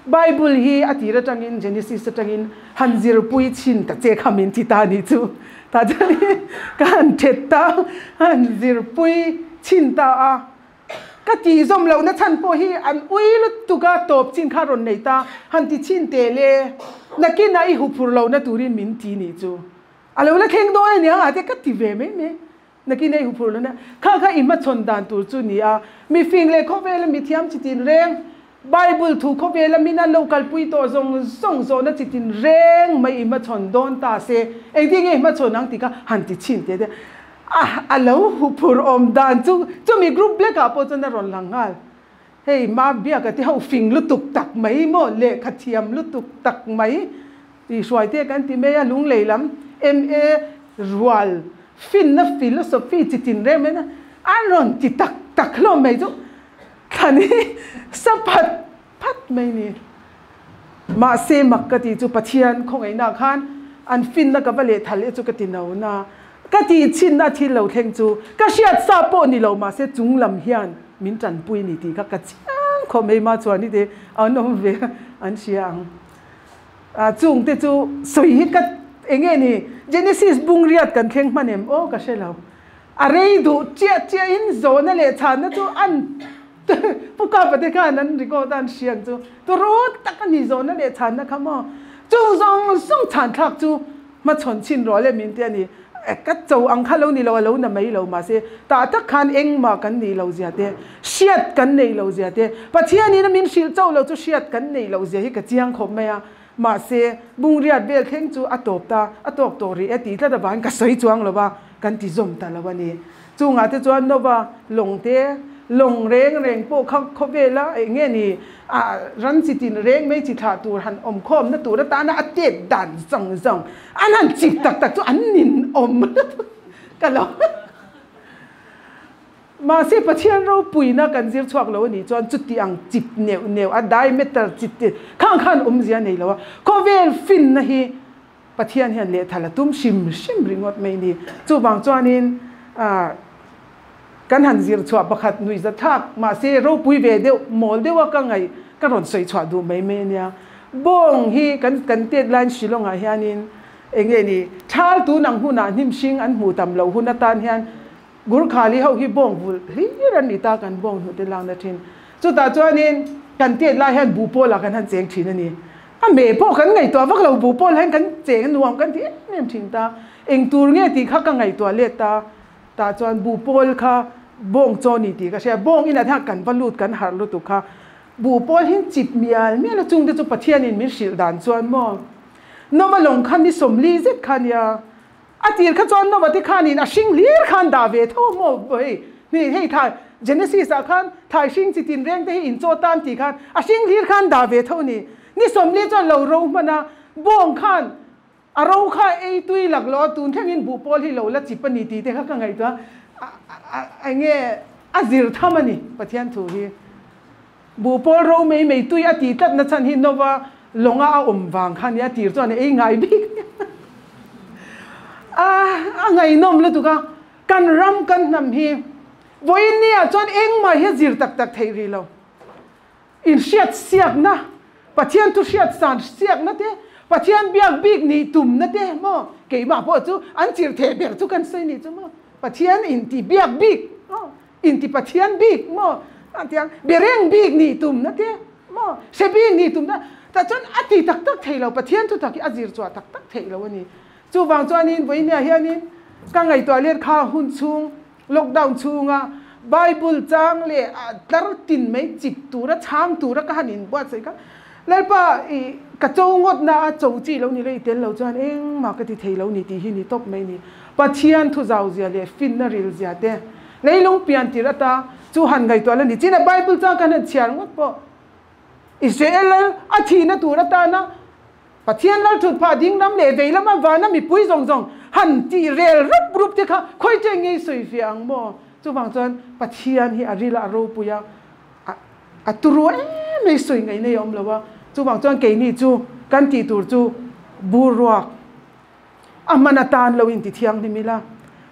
Bible hi a tir atangin Genesis atangin han zirpui chhin ta che kha min ti ta ni chu. Tah chuanin ka han thet ta, han zirpui chhin ta a. Ka tih zawm lohna chhan pawh hi an ui lutuk a, tawp chin kha rawn nei ta, han ti chhin teh le, nakinah i huphur lohna turin min ti ni chu. A lo la thleng dawn a nia, te ka ti ve mai mai. Nakin hei huphurh lohna kha kha i hmachhawn dan tur chu ni a, mifing leh khawvela mithiam chi tin reng, Bible thu khawvela mina lo kalpui tawh zawng zawng zawhna chi tin reng mai i hmachhawn dawn ta se, engtin nge i hmachhawn ang tih kha han ti chhin teh teh. A a lo huphurh awm dan chu chumi group black ah pawh chuan a rawn lang nghal. Hei ma biak a ti ho fing lutuk tak mai maw lehkha thiam lutuk tak mai tih hruai te kan ti mai a lunglei lam MA rual finna philosophy chi tin reng mai na a rawn ti tak tak hlawm mai chu thlan hi sa phat phat mai ni. Mahse mak ka tih chu Pathian khawngaihna khan an finna ka va leh thal e chu ka ti no na. Ka tih chhinna thil lo thleng chu ka hriat sa pawh ni lo mahse chung lam hian min tanpui ni tih kha ka chiang khawp mai ma chuan hi te an awm ve an hria ang. A chung te chu sawi hi ka eng nge ni Genesis bung riat kan thleng hman em aw ka hre lo. A rei duh chiah chiah in zawhna leh chhanna chu an Pu Kapa te khan an record a an hria ang chu turu tak a ni zawhna leh chhanna kha maw chung zawng zawng chhan thlak chu hmachhawn chhin rawh le min ti a ni. Ka cho ang kha lo ni lo a lo na mai lo mahse tah tak khan engmah kan nih lo zia te hriat kan neih lo zia te Pathianin a min hrilh chauh lo chu hriat kan neih loh zia hi ka chiang khawp mai a mahse bungriat vel thleng chu a tawp ta a tawk tawh rih e tih tlat avangin ka sawi chuang lo va kan ti zawm ta lo a ni. Chungah te chuan Nova lawng te, lawng reng reng pawh kha khawvela eng nge ni ah ran chi tin reng mai chi thlah tur han awm khawmna tur atana a tet dan zawng zawng an han chip tak tak chu an nin awm ka lo mahse Pathian ropuina kan zir chhuak lo anih chuan chuti ang chip neuh neuh a diameter chi te khang khan awmzia nei lo a khawvel finna hi Pathian hian lehthal a tum hrim hrim ringawt mai ni. Chuvang chuanin kan han zir chhuah pakhat nuihza thlak mahse ropui ve deuh mawl deuha ka ngaih ka rawn sawi chhuah duh mai mai ania. Bawng hi kan kan tet laiin Shillong-ah hianin eng nge ni thal tun ang hunah hnim hring an hmuh tam loh hun atan hian Gurkhali ho hi bawng vulh hlir an ni ta kan bawng hnute lakna thin. Chutah chuanin kan tet lai hian buh pawlah kan han cheng thin a ni. A meh pawh kan ngaihtuah vak lo, buh pawlah hian kan cheng nuam kan ti em em thin ta. Eng tur nge tih kha ka ngaihtuah let ta. Tah chuan buh pawl kha bawng chaw ni tih ka hria. Bawng inah hian kan va lut kan harh lutuk kha. Buh pawl hi chip mial mial a chungte chu Pathianin min hrilh dan chuan maw Nova lawng kha ni 40 zet kha nia. A tir kha chuan Nova te khanin a hring hlir khan dah ve tho maw hei ni hei thai Genesis ah khan thai hring chi tin reng te hi in chaw tan tih khan a hring hlir khan dah ve tho ni. Ni 40 chuan lo ro hman a, bawng khan a ro kha ei tui lak lo a tun thlengin buh pawl hi lo la chip a ni tih te kha ka ngaihtuah a enge a zir tham a ni Pathian thu hi. Buh pawl ro mei mei tui a tih tlat na chhan hi Nova lawnga a awm vang kha nia tir chuan a ei ngai bik a, a ngaihnawm lutuk a, kan ram kan hnam hi vawiin nia chuan engmah hi a zir tak tak theih rih lo. Inhriat siakna, Pathian thu hriat san siakna te, Pathian biak bik nih tumna te maw keimah pawh chu an chirh theh ber chu kan sawi nih chu maw Pathian inti biak bik maw Inti Pathian bik maw a ti ang, be reng bik nih tumna te maw, hre bik nih tumna tah chuan a ti tak tak thei lo, Pathian thu tak hi a zir chhuah tak tak theih lo a ni. Chuvang chuanin vawinia hianin ka ngaihtuah let kha hun chhung lockdown chhunga Bible chang leh tlar tin mai chip tura chhang tura ka han inbuatsaih kha Lalpa i ka cho ngawtna a cho chi lo ni lo i tel lo chuan engmah ka ti thei lo ni tih hi ni tawp mai ni. Pathian thu zau zia leh finna ril zia te Leilung pian tir ata chu han ngaihtuah la ni. China Bible chuan kan han chhiar ngawt pawh. Israel lal a thihna tur atana Pathian lal thut phah ding lam leh vei lama vana mipui zawng zawng han tih rel rup rup te kha khawi chen ngei sawi fiah ang maw? Chuvang chuan Pathian hi a rila a ropui a, a turu em mai sawi ngaih nei a awm lo a. Chuvang chuan keini chu kan tih tur chu bur ruak. A hman atan lo in ti thianghlim ila,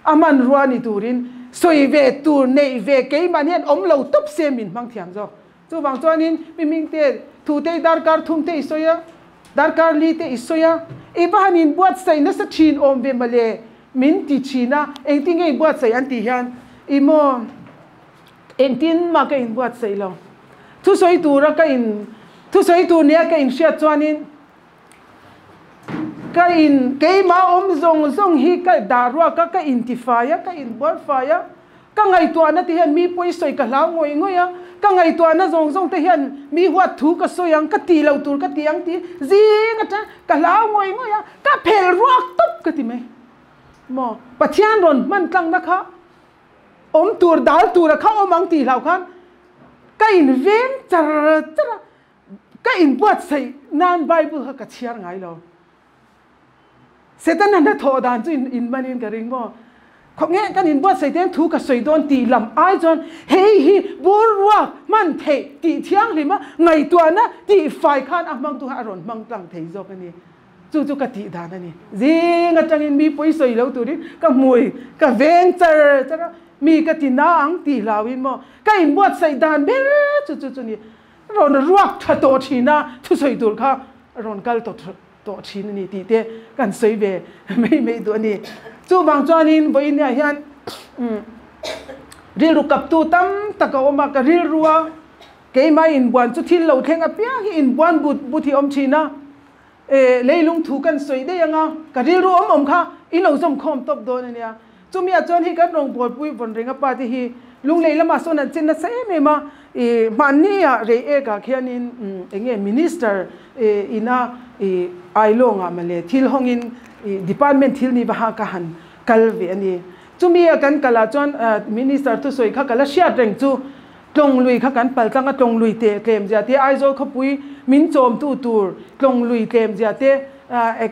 a hmanrua ni turin sawi ve tur neih ve keimahni hian awm lo tawp se min hmang thiam zawk. Chuvang chuanin mi hmingte thute i darkar thum te i sawi a, darkar li te i sawi a, i va han inbuatsaih nasa thin awm ve mawle min ti thin a, engtin nge inbuatsaih an tih hian i maw engtin mah ka inbuatsaih lo. Thusawi tura ka in thusawi tur nia ka inhriat chuanin Ka in, keimah awm zawng zawng hi ka dah ruak a, ka intifai a, ka inbualfai a, ka ngaihtuahna te hian mi pawi sawi ka hlau ngawih ngawih a, ka ngaihtuahna zawng zawng te hian mi huat thu ka sawi ang, ka tih loh tur ka ti ang tih zing atang ka hlau ngawih ngawih a, ka phel ruak tawp ka ti mai. Maw? Pathian rawn hman tlangna kha awm tur dal tura kha awm ang tih hlau khan ka inveng char char a, ka inbuatsaih nan Bible kha ka chhiar ngai lo. Setana hnathawh dan chu in manin ka ring maw? Khawnge kan inbuatsaih te hian thu ka sawi dawn tih lam ai chuan hei hi bur ruak hman theih tih thianghlim a ngaihtuahna tih fai khan a hmangtu khan a rawn hmang tlang thei zawk a ni. Chu chu ka tih dan a ni. Zing atangin mi pawi sawi lo turin ka hmui ka veng char char a, mi ka ti na ang tih hlauhin maw ka inbuatsaih dan ber chu chu chu ni. Rawn ruak tha tawh thin a, thusawi tur kha rawn kal tawh tawh thin a ni tih te kan sawi ve mai mai duh a ni. Chuvang chuanin vawiin hian rilru kaptu tam tak a awm a, ka rilru a keimah inbuan chu thil lo thleng apiang hi inbuan but but hi a awm thin a, e leilung thu kan sawi daih ang a, ka rilru awm awm kha in lo zawm khawm tawp dawn a nia. Chumi ah chuan hei kan rawngbawlpui vawn reng a pa te hi lunglei lamah sawn an chen nasa em em a, i hmanni ah rei ek ah khianin eng nge minister ina i ailawng ah mawle thil hawngin i department thil ni va ka han kal ve a ni. Chumi a kan kal ah chuan minister thusawi kha ka la hriat reng chu Tlawng lui kha kan pal tlang a, tlawng lui teh tlem zia te, Aizawl khawpui min chawmtu tur tlawng lui tlem zia te,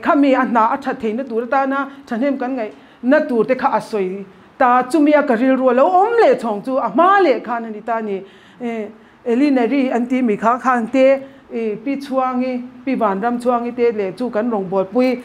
khami a hna a that theihna tur atana thahnem kan ngaihna tur te kha a sawi ta. Chumi a ka rilru a lo awm leh chhawng chu a hma leh khan a ni ta a ni. Elinary an tih mi kha khan te, Pi Chhuangi, Pi Vanram Chhuangi te leh chu kan rawngbawlpui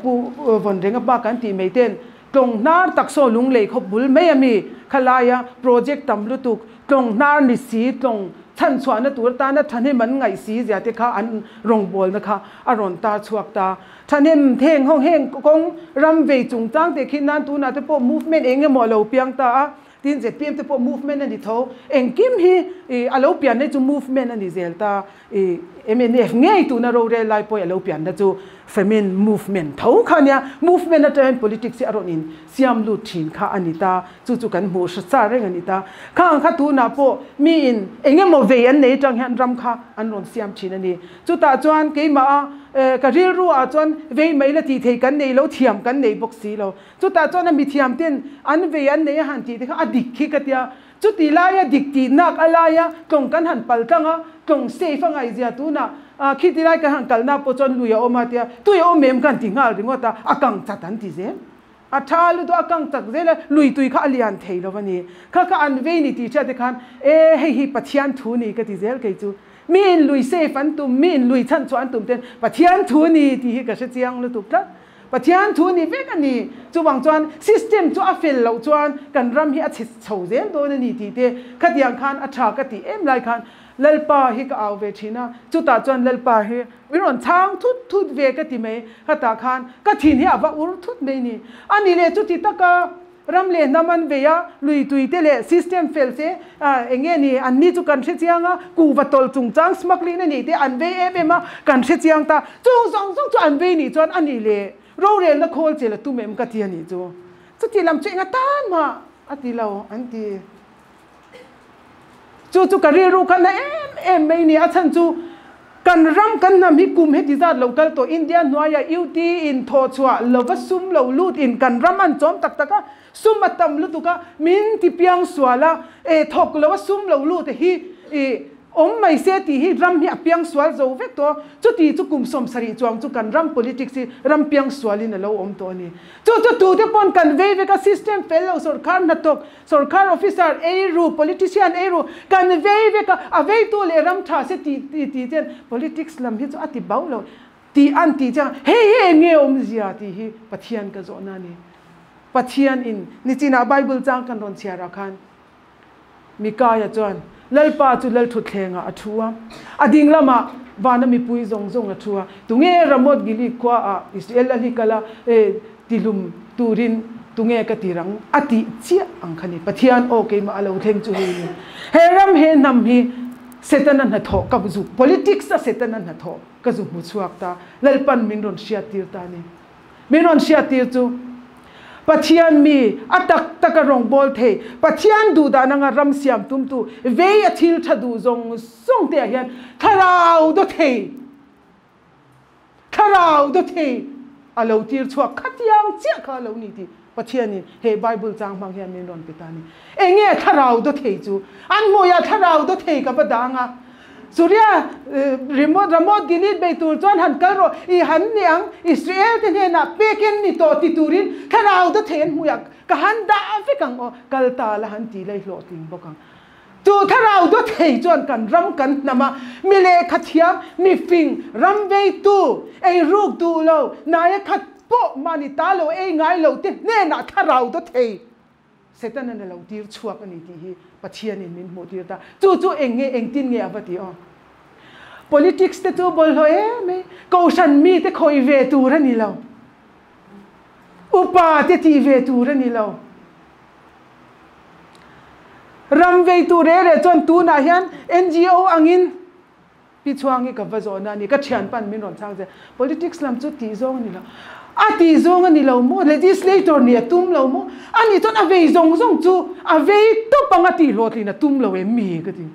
Pu Vawnrenga pa kan tih mai ten Tlawng hnar tak saw lunglei khawp bul mai a mi? Khalaia project tam lutuk, tlawng hnar ni si, tlawng chhan chhuahna tur atana thahnem an ngaih si zia te kha an rawngbawlna kha a rawn tar chhuak ta. Thahnem theng ho heng kawng ram vei chungchang te khi nan tunah te pawh movement eng emaw a lo piang ta a, tin zpm te pawh movement a ni tho. Engkim hi a lo pianna hi chu movement a ni zel ta. I mnf ngei tuna rorel lai pawh a lo pianna chu Famine movement tho kha ania, movement atang hian politics hi a rawn in siam lut thin kha a ni ta, chu chu kan hmuh hre char reng a ni ta. Khang kha tunah pawh mi in eng emaw vei an nei atang hian ram kha an rawn siam thin a ni. Chutah chuan keimah a ka rilru ah chuan vei mai la tih thei kan nei lo, thiam kan nei bawk si lo. Chutah chuan a mithiam ten an vei an nei a han tih te kha a dik khi ka tia. Chuti laia dik tih nak a laia tlawng kan han pal tlang a, tlawng safe a ngaihzia tunah khiti lai kan han kalna pawh chuan lui a awm a tia, tui a awm em kan ti nghal ringawt a, a kang chat an ti zel. A tha lutuk a kang chak zel a, lui tui kha a lian thei lo a ni. Kha kha an vei ni tih hriat te khan e hei hi Pathian thu ni ka ti zel kei chu. Mi in lui safe an tum, mi in lui chhan chhuah an tum ten Pathian thu ni tih hi ka hre chiang lutuk tlat. Pathian thu ni vek a ni. Chuvang chuan system chu a fel loh chuan kan ram hi a chhe chho zel dawn a ni tih te khatiang khan a tha ka tih em lai khan Lalpa hi ka au ve thin a, chutah chuan Lalpa hi min rawn chhang thut thut ve ka ti mai. Khatah khan ka thin hi a va ur thut mai ni. A ni leh chuti taka Ram leh hnam an vei a, lui tui te leh system fel che eng nge ni an ni chu kan hre chiang a, kuhva tawlh chungchang smuggling a nih te an vei em em a, kan hre chiang ta. Chung zawng zawng chu an vei nih chuan a nih leh rorelna khawl che la tum em ka ti a nih chu. Chuti lam chu enga tan mah a ti lo an ti. Chu chu ka rilru kha na em em mai ni. A chhan chu kan ram kan hnam hi kum heti zat lo kal tawh India hnuaia UT in thawhchhuah lova sum lo lut in kan ram an chawm tak tak a, sum a tam lutuk a, min ti piang sual a, e thawk lova sum lo lut hi i awm mai se tih hi ram hi a piang sual zo vek tawh a. Chuti chu kum 70 chuang chu kan ram politics hi ram piang sualin a lo awm tawh a ni. Chu chu tute pawn kan vei vek a, system fel lo sorkar hnathawk Sorkar officer ei ru, politician ei ru, kan vei vek a, a veitu leh ram tha se tih tih tih ten politics lam hi chu a ti bau lo tih an tih chiang a, hei hi eng nge awmzia tih hi Pathian ka zawhna a ni. Pathian in nichinah Bible chang kan rawn chhiar ah khan Mikaia chuan Lalpa chu Lalthutthlengah a thu a, a ding lamah vana mipui zawng zawng a thu a, tunge Ramoth Gilead khua ah Israel a hli kal a, Tihlum turin tunge ka tir ang? A tih chiah ang kha ni. Pathian aw keimah a lo thleng chu hei ni. He ram he hnam hi Setana hnathawh ka zu politics a Setana hnathawh ka zu hmu chhuak ta. Lalpan min rawn hriattir ta ni. Min rawn hriattir chu Pathian mi a tak taka rawngbâwl thei, Pathian duh dan anga ram siam tumtu vei a thil tha duh zawng zawng te ah hian thlarau daw thei. Thlarau daw thei A lo tir chhuak khatiang chiah kha a lo ni tih Pathianin he Bible chang hmang hian min rawn pe ta a ni. Enge thlarau daw thei chu? An hmuiah thlarau daw thei ka va dang a. Suria remote Ramot Gilead bei tur chuan han kal rawh, i han ni ang, Israel te hnenah pek en ni tawh ti turin thlarau daw thei an hmuiah ka han dah vek ang aw, kal ta la han ti lei hlawhtling bawk ang. Chu thlarau daw thei chuan kan ram kan hnam a, mi lehkha thiam, mi fing, ram veitu, ei ruk duh lo, naia khat pawh mahni ta lo ei ngai lo te hnenah thlarau daw thei Setanan a lo tir chhuak a ni tih hi Pathianin min hmuh tir ta. Chu chu eng nge, engtin nge a va ti aw? Politics te chu bawlhhlawh em mai, Kohhran mite khawih ve tur a ni lo, upa te tih ve tur a ni lo. Ram veitu reh reh chuan tunah hian NGO angin Pi Chhuang hi ka va zawhna a ni, ka thianpan min rawn chhang zel. Politics lam chu tih zawng a ni lo. A tih zawng a ni lo maw? Legislator nih a tum lo maw? A nih chuan a vei zawng zawng chu a vei tawp anga tih hlawhtlin a tum lo em mi ka ti.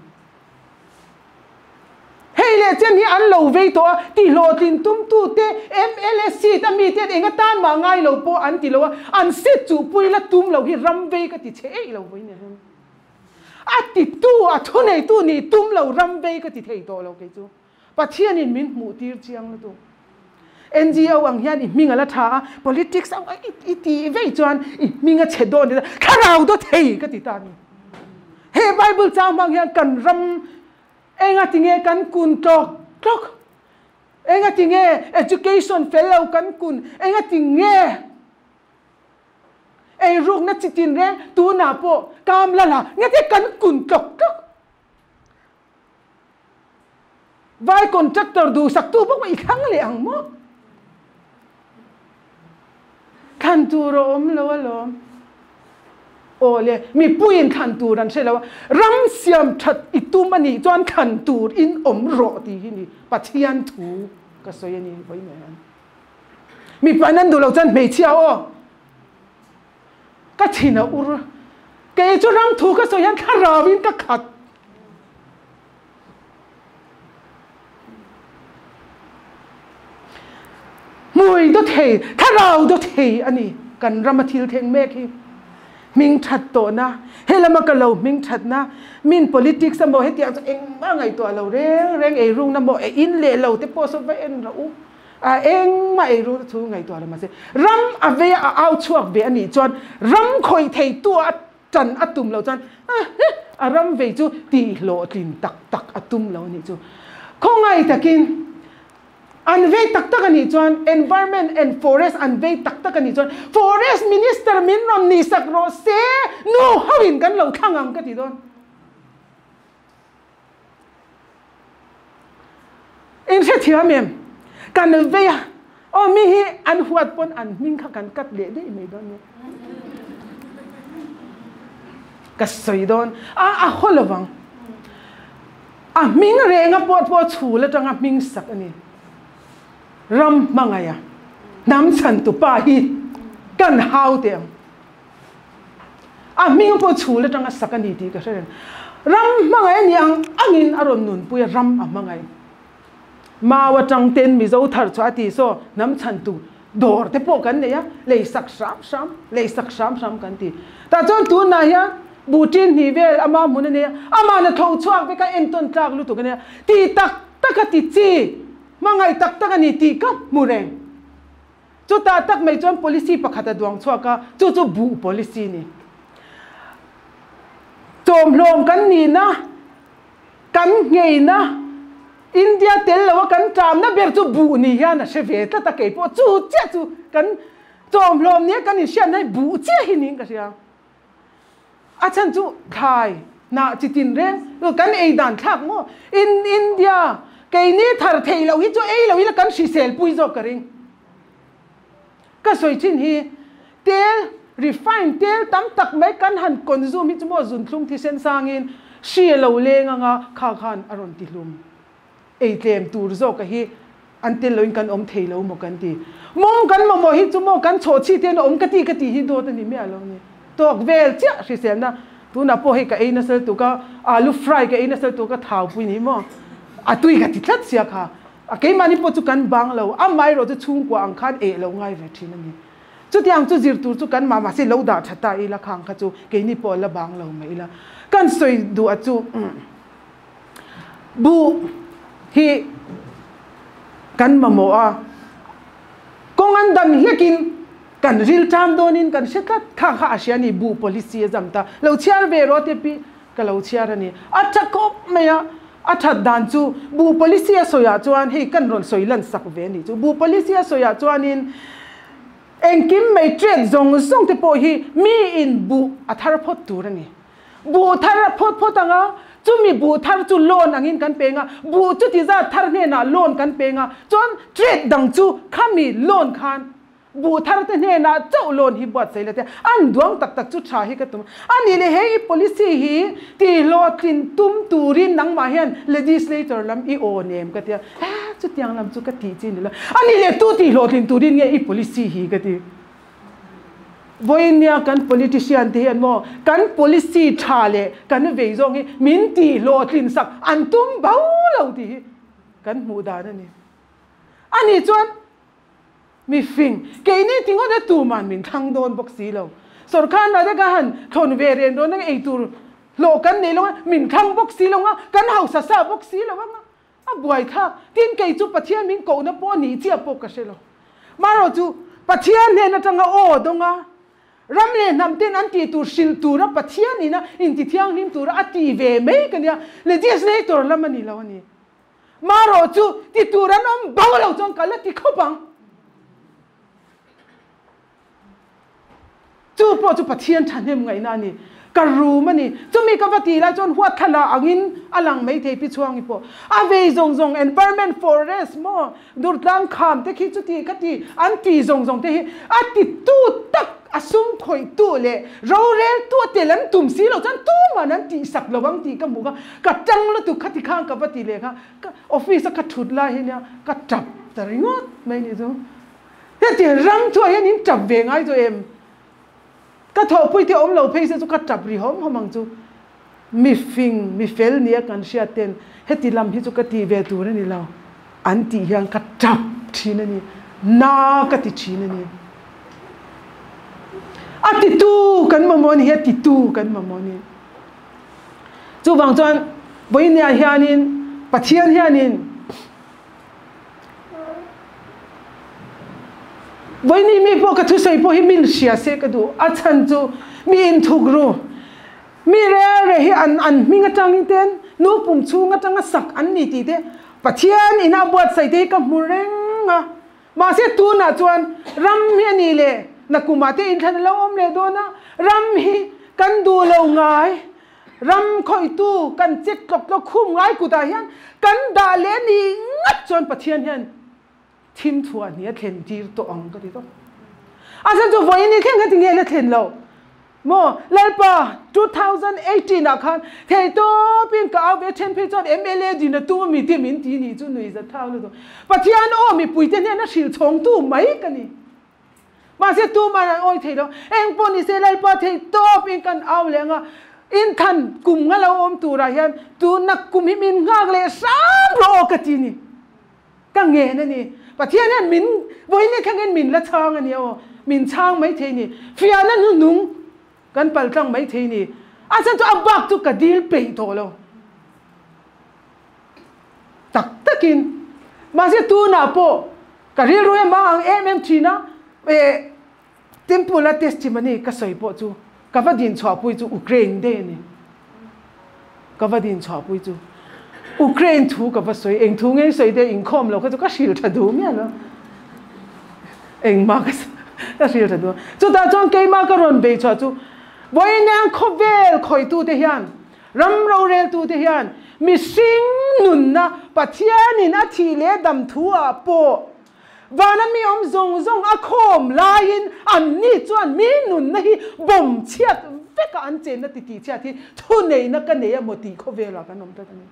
Hei leh chen hi an lo vei tawh a, tihlawhtlin tumtute mla seat a mite an eng atan mah ngai lo pawh an ti lo a, an seat chuhpui la tum lo hi ram vei ka ti chhe eih lo vawi nia hian. A titu, a thuneitu nih tum lo ram vei ka ti thei tawh lo kei chu. Pathianin min hmuh tir chiang lutuk. NGO ang hian i hming a la tha a, politics ang i tih vei chuan i hming a chhe dawn ti ta, thlarau daw thei ka ti ta a ni. He Bible chang hmang hian kan ram enga tinge kan kun tlawk tlawk, enga tinge education fel lo kan kun, enga tinge eirukna chi tin reng tunah pawh kam la la nge te kan kun tlawk tlawk. Vai contractor duhsaktu bawk i thlang leh ang maw? Thlan tur a awm lo alawm. Aw le, mipuiin thlan tur an hre lo a, ram siam that i tum a nih chuan thlan tur in awm rawh tih hi ni Pathian thu ka sawi a ni vawi mai hian. Mipa in an duh lo chuan hmeichhia aw ka thin a ur. Kei chu ram thu ka sawi hian thlarau in ka khat. Hmui daw thei, thlarau daw thei a ni kan rama thil thleng mek hi. Hming that tawhna, he lama ka lo hming thatna, min politics emaw hetiang chu engmah ngaihtuah lo reng reng eirukna maw e in leh lo te pawh saw va en rawh u. A engmah eirukna thu ngaihtuah lo mahse ram a vei a au chhuak ve a nih chuan ram khawih thei tu a Ṭan a tum lo chuan a ram vei chu tihhlawhtlin tak tak a tum lo a nih chu. Khawngaih takin an vei tak tak a nih chuan Environment and Forest an vei tak tak a nih chuan Forest Minister min rawn nihsak rawh se, nu hoin kan lo thlang ang ka ti dawn. In hrethiam em? Kan vei a, aw mi hi an huat pawn an hming kha kan cut leh daih mai dawn nia. Ka sawi dawn a, a haw lovang. A hming renga pawh pawh chhul atanga hming sak a ni. Ram hmangaih a, hnam chhan tupa hi kan hau teh ang. A hming pawh chhul atanga sak a ni tih ka hre reng. Ram hmangaih a nih ang angin a rawn nunpui a, ram a hmangaih. Mau atang ten Mizo thar chhuah a ti saw hnam chhantu dawr te pawh kan nei a, lei sak hram hram, lei sak hram hram kan ti. Tah chuan tunah hian buhṭin hnih vel ama hmun a nei a, amah na tho chhuak vek a, entawn tlak lutuk a nia. Ti tak tak a ti chi, hmangaih tak tak a ni tih ka hmu reng. Chutah tak mai chuan policy pakhat a duang chhuak a, chu chu buh policy ni. Chawmhlawm kan nihna, kan ngheina, India tel loa kan ṭamna ber chu buh ni hian a hre ve tlat a, kei pawh chu chiah chu kan chawmhlawm nia kan inhriatna hi buh chiah hi niin ka hria. A chhan chu thlai hnah chi tin reng kan ei dan thlak maw? In India keini thar theih loh hi chu ei lo ila kan hrisel pui zawk ka ring. Ka sawi thin hi tel refine tel tam tak mai kan han consume hi chu maw zunthlum thisen sangin hri a lo leng anga kha khan a rawn ti hlum. Ei tlem tur zawk a hi an tel loin kan awm thei lo maw kan ti. Mawng kan mamawh hi chu maw kan chhawh chhi te an awm ka ti ka tih hi dawt a ni miah lo ni. Tawk vel chiah hriselna tunah pawh hei ka ei nasa lutuk a, alu fry ka ei nasa lutuk a thau pui ni maw a tui ka ti tlat sia kha. A keimahni pawh chu kan bang lo, amaherawh chu chhungkua ang khan eh lo ngai ve thin a ni. Chutiang chu zir tur chu kan mah mahse lo dah tha ta ila khang kha chu keini pawh la bang lo mai ila. Kan sawi duh a chu buh hi kan mamawh a, kawng an dam hlekin kan ril ṭam dawnin kan hre tlat kha kha a hria a ni, buh policy a zam ta. Lo chhiar ve rawh te pi ka lo chhiar a ni. A tha khawp mai a, a that dan chu buh policy a sawiah chuan hei kan rawn sawi lan sak ve a nih chu. Buh policy a sawiah chuanin engkim mai trade zawng zawng te pawh hi miin buh a thar phawt tur a ni. Buh thar a phawt phawt ang a, chumi buh thar chu loan angin kan peng a, buh chuti zat thar hnenah loan kan peng a, chuan trade dang chu khami loan khan Buh thar te hnenah chauh loan hi buatsaih la te an duang tak tak chu tha hi ka tum a ni le hei i policy hi tihhlawhtlin tum turin nangmah hian legislator lam i aw nem ka tia eh chutiang lam chu ka tih chi ni lo a ni le tu tihhlawhtlin turin nge i policy hi ka ti vawiin nia kan politician te hian maw kan policy tha leh kan vei zawng hi min tihhlawhtlin sak an tum bo lo tih hi kan hmuh dan a ni a ni chuan Mi fing, keini ti ngawt e tuman min thlang dawn bawk si lo. Sorkar hna te ka han thawn ve ren rawn ang eitur hlawh kan nei lo a, min thlang bawk si lo ang a, kan hausa sa bawk si lo ang a, a buaithlak. Tin, kei chu Pathian min kohna pawh a nih chiah pawh ka hre lo. Marawh chu Pathian hnen atanga aw dawng a, ram leh hnam ten an tih tur hrilh tura Pathian ina intithianghlim tura a ti ve mai ka nia, legislator lam a ni lo a ni. Marawh chu ti tur an awm bo lo chuan ka la ti khawp ang. Chu pawh chu Pathian thahnem ngaihna a ni. Ka rum a ni. Chumi ka va ti lai chuan huatthlala angin a lang mai thei pi chhuangi pawh. A vei zawng zawng environment forest maw Durtlang kham te khi chuti kha ti an ti zawng zawng te hi a ti tu tak a sum khawih tu leh rorel tu a tel an tum si lo chuan tuman an tih sak lo ang tih ka hmu kha ka tang lutuk kha ti khan ka va ti leh kha ka office a ka thut lai hi nia ka tap ta ringawt mai ni chu heti ram thuah hian in tap ve ngai chu em ka thawhpui te awm lo phei se chu ka tap ri hawm hawm ang chu Mi fing, mi fel nia kan hriat ten heti lam hi chu ka tih ve tur a ni lo an tih hian ka tap thin a ni, na ka ti thin a ni. A titu kan mamawh a ni hi, a titu kan mamawh a ni. Chuvang chuan vawinia hianin Pathian hianin Vawiini mi pawh ka thusawi pawh hi min hria se ka duh, a chhan chu mi inthuk ru. Mi rel reh hi an an hming atangin ten nu pum chhung atanga sak an ni tih te Pathian ina a buatsaih te hi ka hmu reng a. Mahse tunah chuan ram hi a nih leh nakumah te inthlan a lo awm leh dawn a, ram hi kan duh lo ngai, ram khawihtu kan check tlawk tlawk khum ngai kutah hian kan dah leh a nih ngat chuan Pathian hian thim chhuah hnih a thlen tir tawh ang ka ti tawp. A chhan chu vawiin i thleng kha tinge la thlen loh? Maw Lalpa 2018 ah khan thei tawpin ka au ve then phei chuan mla din a tum a mi te min ti nih chu nui zat thau lutuk. Pathian aw mipui te hnena hrilh chhawngtu mai ka ni. Mahse tuman an awi thei lo. Eng pawh ni se Lalpa thei tawpin kan au leh anga inthan kum nga lo awm turah hian tuna kum hi min nghak leh hram rawh aw ka ti ni. Ka ngen a ni. Pathian hian min vawiin thlengin min la chhang a ni aw. Min chhang mai thei ni. Fiahna hnuhnung kan pal tlang mai thei ni. A chhan chu a bak chu ka dil peih tawh lo. Tak takin. Mahse tunah pawh ka rilru em ang ang em em thin a. Eh, Temple a testimony ka sawi pawh chu ka va din chhuahpui chu Ukraine daih a ni. Ka va din chhuahpui chu Ukraine thu ka va sawi, eng thu nge sawi te inkhawm lo kha chu ka hril tha duh miah lo. Engmah ka hril tha duh. Chutah chuan keimah ka rawn bei chhuah chu vawiin khawvel khawitute hian ram roreltute hian mihring nunna Pathianin a thih leh dam thu ah pawh Vana mi awm zawng zawng a khawm laiin anni chuan mi nunna hi bawm chhiat veka an chenna ti tih chhiat hi thuneihna ka nei emaw tih khawvelah kan awm tlat a ni.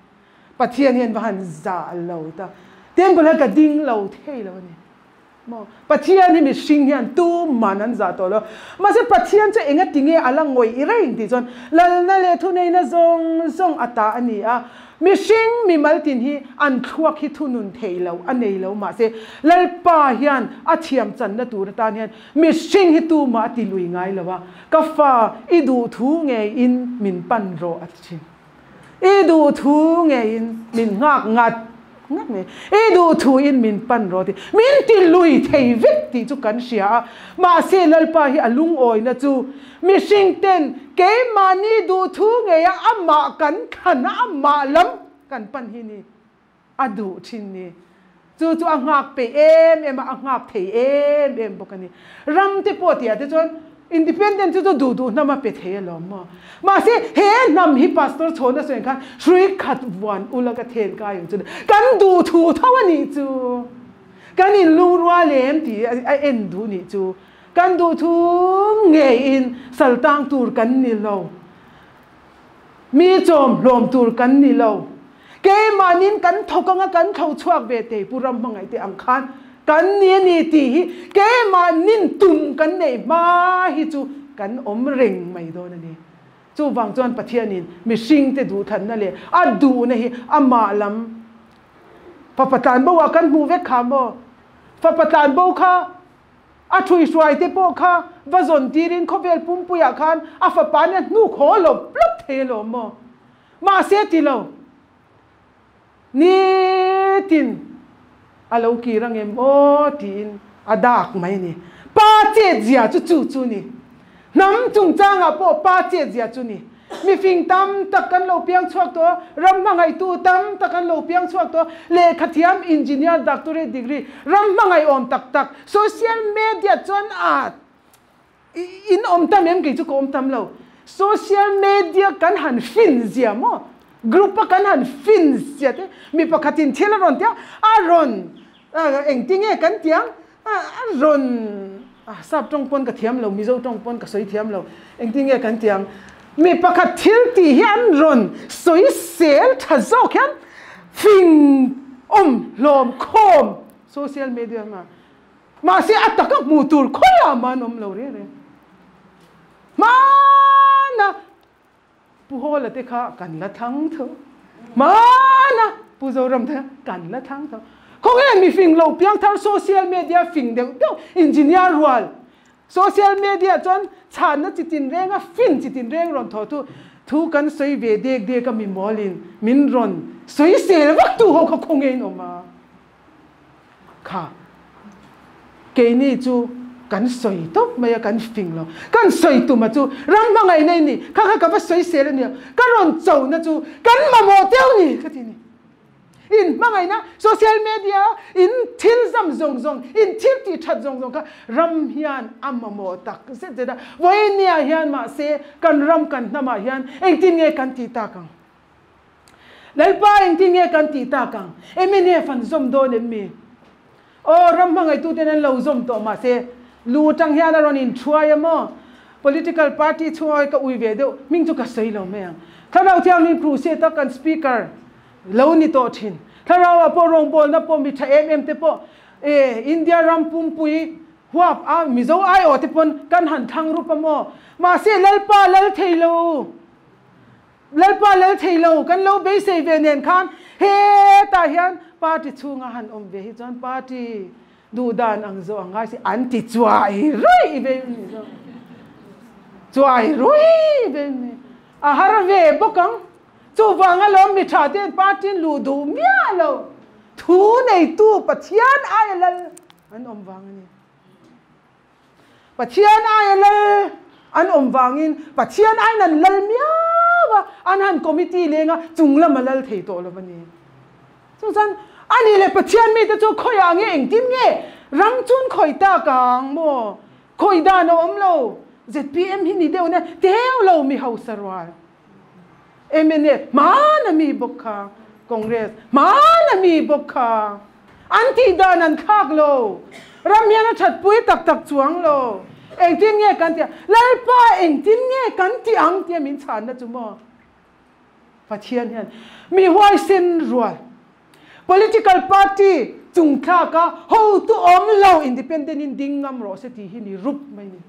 Pathian hian va han zah lo ta. Temple hian ka ding lo thei lo a ni. Maw? Pathian hi mihring hian tuman an zah tawh lo. Mahse Pathian chu enga tinge a la ngawih reng tih chuan lalna leh thuneihna zawng zawng a ta a ni a. Mihring mimal tin hi an thluak hi thunun theih loh a nei lo mahse Lalpa hian a thiam channa tur atan hian mihring hi tumah a ti lui ngai lo a, ka fa i duh thu ngeiin min pan rawh a ti thin. I duh thu ngeiin min nghak ngat ngat mai. I duh thuin min pan rawh ti. Min ti lui thei vek tih chu kan hria a, mahse Lalpa hi a lungawina chu mihring ten keimahni duh thu ngeia amah kan thlan a, amah lam kan pan hi ni a duh thin ni. Chu chu a nghak peih em em a, a nghak thei em em bawk a ni. Ram te pawh tihah te chuan Independent chu chu duh duh hnam a pe thei alawm maw. Mahse he hnam hi Pastor Chhawna sawi ang khan hrui khat vuan ula ka then kai ang chu kan duh thu tho a nih chu. Kan inlungrual em tih a en duh nih chu. Kan duh thu ngeiin sal tang tur kan ni lo. Mi chawm hlawm tur kan ni lo. Keimahnin kan thawk anga kan thlo chhuak ve thei Pu Ram hmangaih te ang khan kan ni a ni tih hi keimahnin tum kan neih hma hi chu kan awm reng mai dawn a ni. Chuvang chuan Pathianin mihringte duhthlanna leh a duhna hi amah lam fapa tlanbo ah kan hmuh vek kha maw? Fapa tlanbo kha A ṭhuihruai te pawh kha va zawn tirin khawvel pumpuiah khan a fapa nia hnuk haw lawp lawp thei alawm maw? Mahse ti lo. Nitin a lo kir angem aw tiin a dak mai a ni. Pa chetzia chu chu chu ni. Hnam chungchangah pawh pa chetzia chu ni. Mifing tam tak kan lo piang chhuak tawh, ram hmangaihtu tam tak an lo piang chhuak tawh, lehkha thiam, engineer, doctorate degree, ram hmangaihawm tak tak, social media chuan a in awm tam em kei chu ka awm tam lo, social media kan han fin zia maw, group a kan han fin zia te, mi pakhatin thil a rawn tia, a rawn engtinge kan tiang A rawn sap tawng pawn ka thiam lo, Mizo tawng pawn ka sawi thiam lo, engtin nge kan ti ang? Mi pakhat thil tih hi an rawn sawi sel tha zawk hian fing awm hlawm khawm social media hmangah mahse a taka hmuh tur khawiah mah an awm lo reng reng. Hmana Pu Hawla te kha kan la thlang tho. Hmana Pu Zoram te kha kan la thlang tho. Khawnge mi fing lo piangthar social media fing deuh deuh engineer rual social media chuan chhanna chi tin reng a fin chi tin reng rawn thaw thu thu kan sawi ve dek dek a mi mawlin min rawn sawi sel vak tu ho kha khawnge in awm a. Kha, keini chu kan sawi tawp mai a, kan fing lo. Kan sawi tuma chu ram hmangaihna i ni, kha kha ka va sawi sel a nia, ka rawn chona chu kan mamawh teuh ni ka ti ni. In hmangaihna, social media in thil zam zawng zawng, in thil tih that zawng zawng kha ram hian a mamawh tak zet zet a. Vawinia hian mahse kan ram kan hnamah hian engtin nge kan tih tak ang? Lalpa engtin nge kan tih tak ang? Mnf an zawm dawn em mi? Aw, ram hmangaihtu ten an lo zawm tawh mahse lu atang hian a rawn inthuai a maw? Political party chhunga ka ui ve deuh hming chu ka sawi lo mai ang. Thlarau Thianghlim Crusade a kan speaker lo ni tawh thin. Thlarau ah pawh rawngbawlna pawh mi tha em em te pawh e India ram pumpui huap a Mizo aiawh te pawn kan han thlang rup a maw? Mahse Lalpa lal thei lo. Lalpa lal thei lo kan lo beisei ve nen khan hetah hian party chhunga han awm ve hi chuan party duhdan ang zawh ang ngai si an ti chuai ruih ve ni zawk chuai ruih ve ni a har ve bawk ang chuvang alawm mi tha ten party an luh duh miah lo thu neitu Pathian aia lal an awm vang a ni. Pathian aia lal an awm vangin Pathian aiin an lal miau a, an han committee leng a, chung lam a lal thei tawh lo a ni. Chu chuan a nih leh Pathian mite chu khawiah nge engtin nge ram chun khawi tak ang maw? Khawi dan a awm lo. Zpm hi ni deuh nia, teu lo mi hausa rual. Mnf hmana mi bawk kha, Congress hmana mi bawk kha. An tih dan an thlak lo. Ram hian a that pui tak tak chuang lo. Engtin nge kan tih ang? Lalpa engtin nge kan tih ang tia min chhanna chu maw? Pathian hian mi huaisen rual, political party chung thlaka hotu awm lo independent in ding ngam rawh se tih hi ni rup mai ni.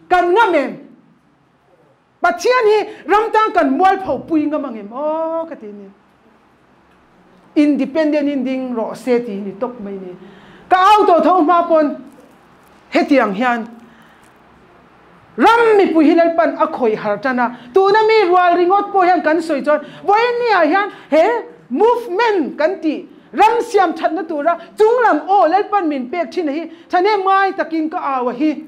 Kan ngam em? Pathian hi ram tang kan mualpho pui ngam ang em aw ka ti nia. Independent in ding rawh se tih hi ni tawp mai ni. Ka au tawh tho hma pawn hetiang hian ram mipui hi Lalpan a khawih har tan a, tuna mi rual ringawt pawh hian kan sawi chuan vawiin ah hian he movement kan tih ram siam thatna tura chunglam aw Lalpan min pek thin a hi thahnem ngai takin ka au a hi.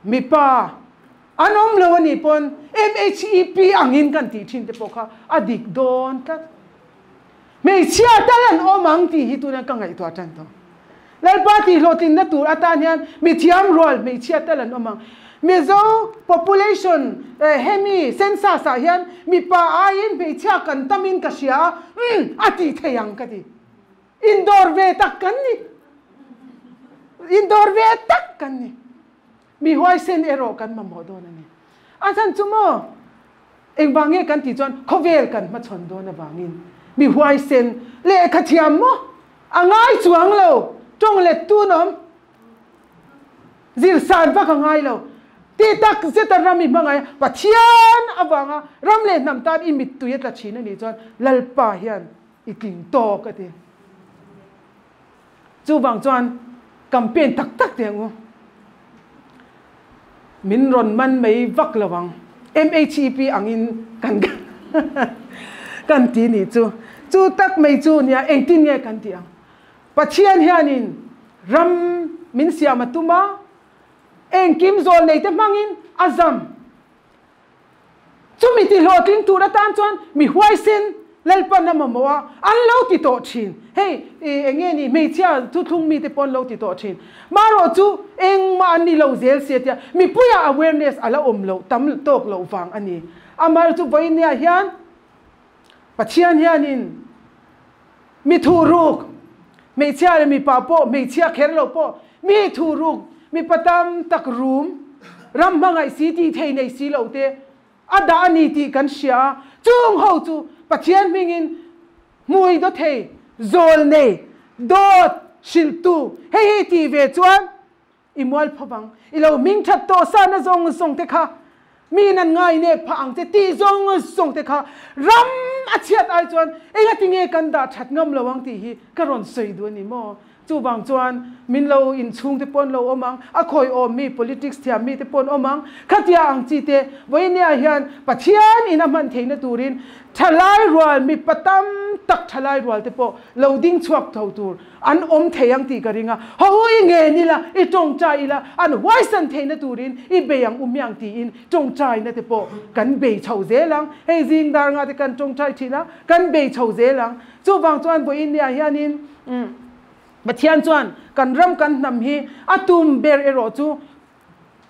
Mipa an awm lo a nih pawn MHEP angin kan tih thin te pawh kha a dik dawn tlat. Hmeichhia tal an awm ang tih hi tuna ka ngaihtuah tan tawh. Lalpa tih hlawhtlinna tur atan hian mithiam rual hmeichhia tal an awm ang. Mizo population hemi census ah hian mipa aiin hmeichhia kan tamin ka hria a, umm a tih thei ang ka ti. Indawr ve tak kan ni. Indawr ve tak kan ni. Mi huaisen erawh kan mamawh dawn a ni. A chhan chu maw, engvang nge kan tih chuan khawvel kan hmachhawn dawn avangin mi huaisen lehkha thiam maw a ngai chuang lo, tawng let tun awm. Zir san vak a ngai lo. Ti tak zeta ram i hmangaih a, Pathian avanga ram leh hnam tan i mittui a tla thin a nih chuan Lalpa hian i tling tawk a ti. Chuvang chuan campaign tak tak teh ang u. Min rawn man mai vak lo ang. MHEP angin kan kan ti nih chu. Chu tak mai chu nia engtin nge kan tih ang. Pathian hianin ram min siam a tum a, engkim zawl nei te hmangin a zam. Chumi ti hlawhtling tur atan chuan mi huaisen Lalpan a mamawh a, an lo ti tawh thin. Hei, eng nge ni, hmeichhia thuthlung mite pawh an lo ti tawh thin. Marawh chu engmah an ni lo zel sia tia mipuiah awareness a la awm loh tam tawk loh vang a ni. Amaherawhchu chu vawinia hian Pathian hianin mi thuruk, hmeichhia leh mipa pawh, hmeichhia kher lo pawh, mi thuruk, mipa tam tak rum, ram hmangaih si tih thei nei si lo te a dah a ni tih kan hria a, chung ho chu Pathian hmingin hmui daw thei, zawl nei, dawt, hrilhtu, hei hi tih ve chuan I mual pho vang. I lo hming that tawh sa na zawng zawng te kha mi in an ngai nep phah ang che tih zawng zawng te kha ram a chhiat ai chuan engati nge kan dah that ngam lo ang tih hi ka rawn sawi duh a ni maw? Chuvang chuan min lo inchhung te pawh an lo awm ang, a khawi awm mi politics thiam mi te pawh an awm ang, khatia ang chi te vawinia hian Pathian in a hman theihna turin thalai rual mipa tam tak thalai rual te pawh lo ding chhuak tho tur An awm thei ang tih ka ring a, haw u i ngen ila, i tawngtai ila, an huaisan theihna turin i bei ang u hmiang tiin tawngtaina te pawh kan bei chho zel ang. Hei zing dar nga te kan tawngtai thin a, kan bei chho zel ang. Chuvang chuan vawiin nia hianin Pathian chuan kan ram kan hnam hi a tum ber erawh chu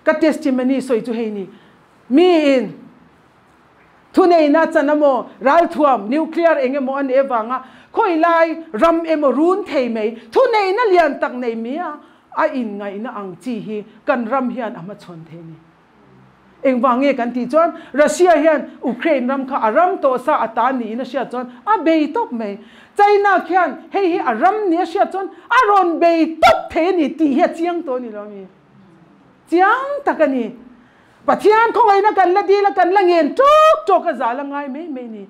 ka testimony sawi chu hei ni, miin Thuneihna chan emaw, ralthuam, nuclear eng emaw a nih avanga khawi lai ram emaw run thei mai, thuneihna lian tak nei mi a, a inngaihna ang chi hi kan ram hian a hmachhawn thei a ni. Engvang nge kan tih chuan Russia hian Ukraine ram kha a ram tawh sa a ta niin a hriat chuan a bei tawp mai. China khian hei hi a ram ni a hriat chuan a rawn bei tawp thei a ni tih hi a chiang tawh a ni lo a mi? Chiang tak a ni. Pathian khawngaihna kan la dil a, kan la ngen tawk tawk a zal a ngai mai mai ni.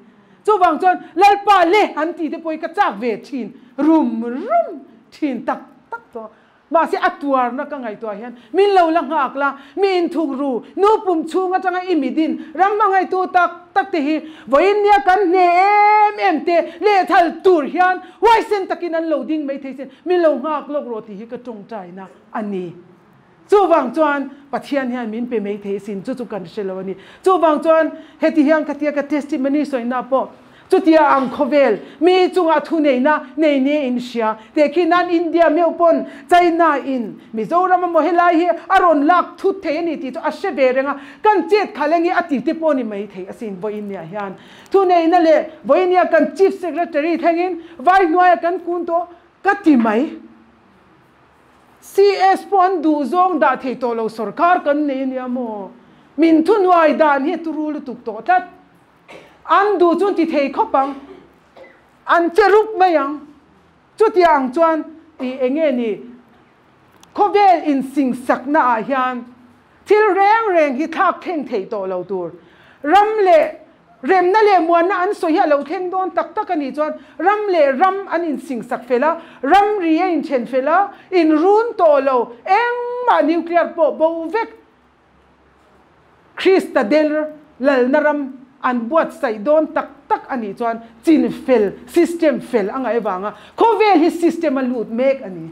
Chuvang chuan Lalpa le an tih te pawh hi ka chak ve thin rum rum thin tak tak tawh. Mahse a tuarna ka ngaihtuah hian min lo la nghak la, mi inthuk ru, nu pum chhung atanga i midin ram hmangaihtu tak tak te hi vawiin nia kan hne em em te lehthal tur hian huaisen takin an lo ding mai thei sin, min lo nghak lawk rawh tih hi ka tawngtaina a ni. Chuvang chuan Pathian hian min pe mai thei sin, chu chu kan hre lo a ni. Chuvang chuan heti hian ka tia ka testimony sawina pawh chutia ang khawvel mi chungah thuneihna nei nia in hria. Teh khi nan India meuh pawn China in Mizoram emaw helai hi a rawn lak thut thei a ni tih chu a hre ve reng a, kan chet khalh enge a ti te pawh ni mai thei asin vawiin hian thuneihna leh vawiin kan Chief Secretary thlengin vai hnuaiah kan kun tawh ka ti mai. CS pawh an duh zawng dah thei tawh lo sorkar kan nei ania maw? Min thuhnuai dan hi a turu lutuk tawh tlat. An duh chuan ti thei khawp ang. An che rup mai ang. Chutia ang chuan i enge ni khawvel insingsakna ah hian thil reng reng hi thlak thleng thei tawh lo tur. Ram leh. Remna leh muanna an sawi hi a lo thleng dawn tak tak a nih chuan ram leh ram an insingsak fel a, ramri a inthen fel a, inrun tawh lo, engmah nuclear pawh bo vek Krista del lalna ram an buatsaih dawn tak tak a nih chuan chin fel, system fel a ngaih avanga khawvel hi system a lut mek a ni.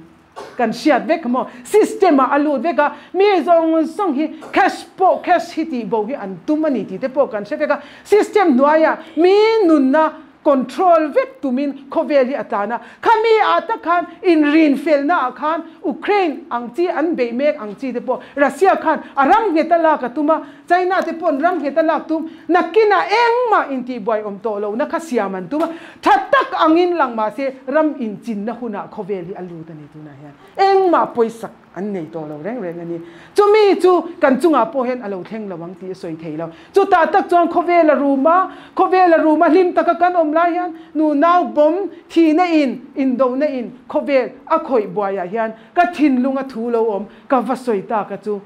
Kan hriat vek maw? System ah a lut vek a, mi zawng zawng hi cash pawh cash hi tih bo hi an tum a ni tih te pawh kan hre vek a. System hnuaiah mi nunna control vek tumin khawvel hi a tlan a. Khami ah tak khan inrinfelna ah khan Ukraine ang chi an beih mek ang chi te pawh Russia khan a ram nghet a lak a tum a, China te paw'n ram nghet a lak tum, nakinah engmah intihbuai awm tawh lohna kha siam an tum a, tha tak angin lang mah se ram inchinna hunah khawvel hi a lut a ni tunah hian engmah pawisak an nei tawh lo reng reng a ni. Chumi chu kan chungah pawh hian a lo thleng lo ang tih a sawi thei lo. Chutah tak chuan khawvel a rum a, khawvel a rum a hlim taka kan awm lai hian nu nau bawm thihna in, indohna in khawvel a khawih buaiah hian ka thinlunga thu lo awm ka va sawi tak a chu.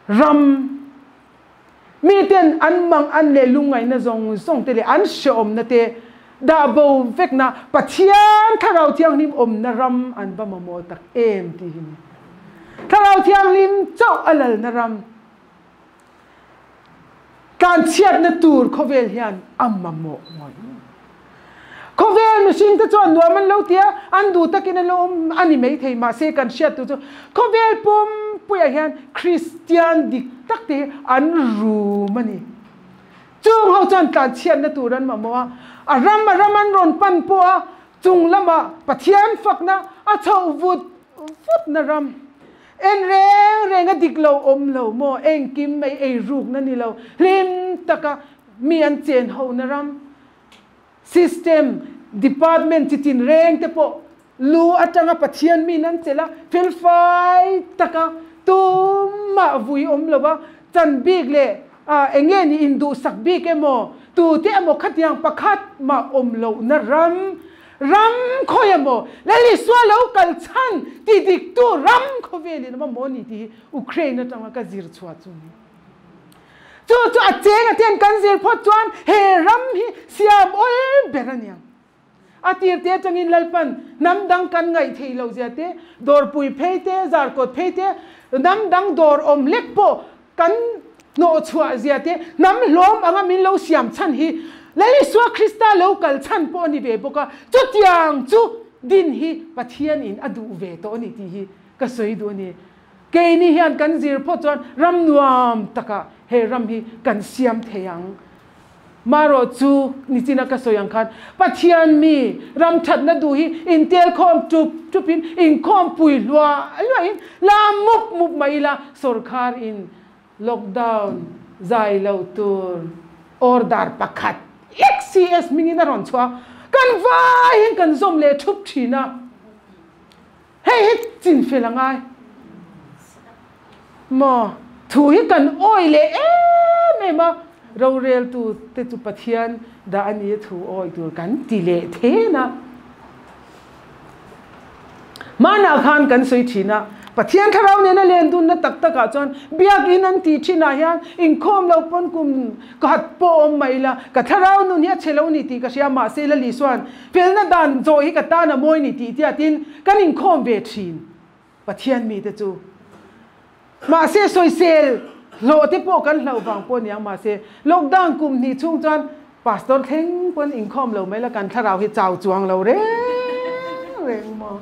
Ram miten an mang an leh lungngaihna zawng zawng te leh an hreawmna te dah bo vekna Pathian Thlarau Thianghlim awmna ram an va mamawh tak em tih hi ni. Thlarau Thianghlim chauh a lalna ram tlanchhiatna tur khawvel hian a mamawh ngawih ngawih. Khawvel mihring te chuan nuam an lo ti a, an duh takin an lo awm a ni maithei mahse kan hriat tur chu khawvel pumpuiah hian Kristian dik tak te hi an rum a ni. Chung ho chuan tlanchhiatna tur an mamawh a, a ram a ram an rawn pan pawh a, chung lamah Pathian fakna a chhoh vut vutna ram. En reng reng a dik lo awm lo maw, engkim mai ei rukna ni lo, hlim taka mi an chen hona ram, system, department chi tin reng te pawh lu atanga Pathian min an chelh a, felfai taka tumah vui awm lo a, chan bik leh eng nge ni induhsak bik emaw, tute emaw khatiang pakhat mah awm lohna ram, ram khawi emaw Lal Isua lo kal chhan ti diktu ram khawvelin a mamawh a ni tih hi Ukraine atanga ka zir chhuah chu a ni. Chu chu a cheng a ten kan zir phawt chuan he ram hi siam awl ber a niang. A tir te atangin Lalpan hnam dang kan ngaih theih loh zia te, dawrpui phei te, zarkawt phei te, hnam dang dawr awm lek pawh kan hnawh chhuah zia te, hnam hlawm anga min lo siam chhan hi Lal Isua Krista lo kal chhan pawh a ni ve bawk a, chutiang chu din hi Pathian in a duh ve tawh a ni tih hi ka sawi duh a ni. Keini hian kan zir phawt chuan ram nuam takah he ram hi kan siam thei ang. Marawh chu nichina ka sawi ang khan Pathian mi ram thatna duh hi intel khawm tup tupin inkhawm pui hluah hluahin la mup mup mai ila sorkar in lockdown zai lo tur order pakhat XCS hmingin a rawn chhuah a, kan vaiin kan zawm leh thup thin a. Hei hi chinfel a ngai maw? Thu hi kan awi leh em em a, roreltu te chu Pathian dah a ni a thu awi tur kan ti leh then a. Hmanah khan kan sawi thin a, Pathian thlarau nena len dunna tak takah chuan biakin an tih thinah hian inkhawm lo pawn kum khat pawh awm mai ila, ka thlarau nun hi a chhe lo ni tih ka hria, mahse Lali chuan Felna dan zawh hi ka tan a mawi ni tih tiatin kan inkhawm ve thin Pathian mite chu. Mahse sawisel hlawh te pawh kan hlauh vang pawh niang mahse lockdown kum hnih chhung chuan pastor thleng pawn inkhawm lo mai la kan thlarau hi chau chuang lo reng reng maw.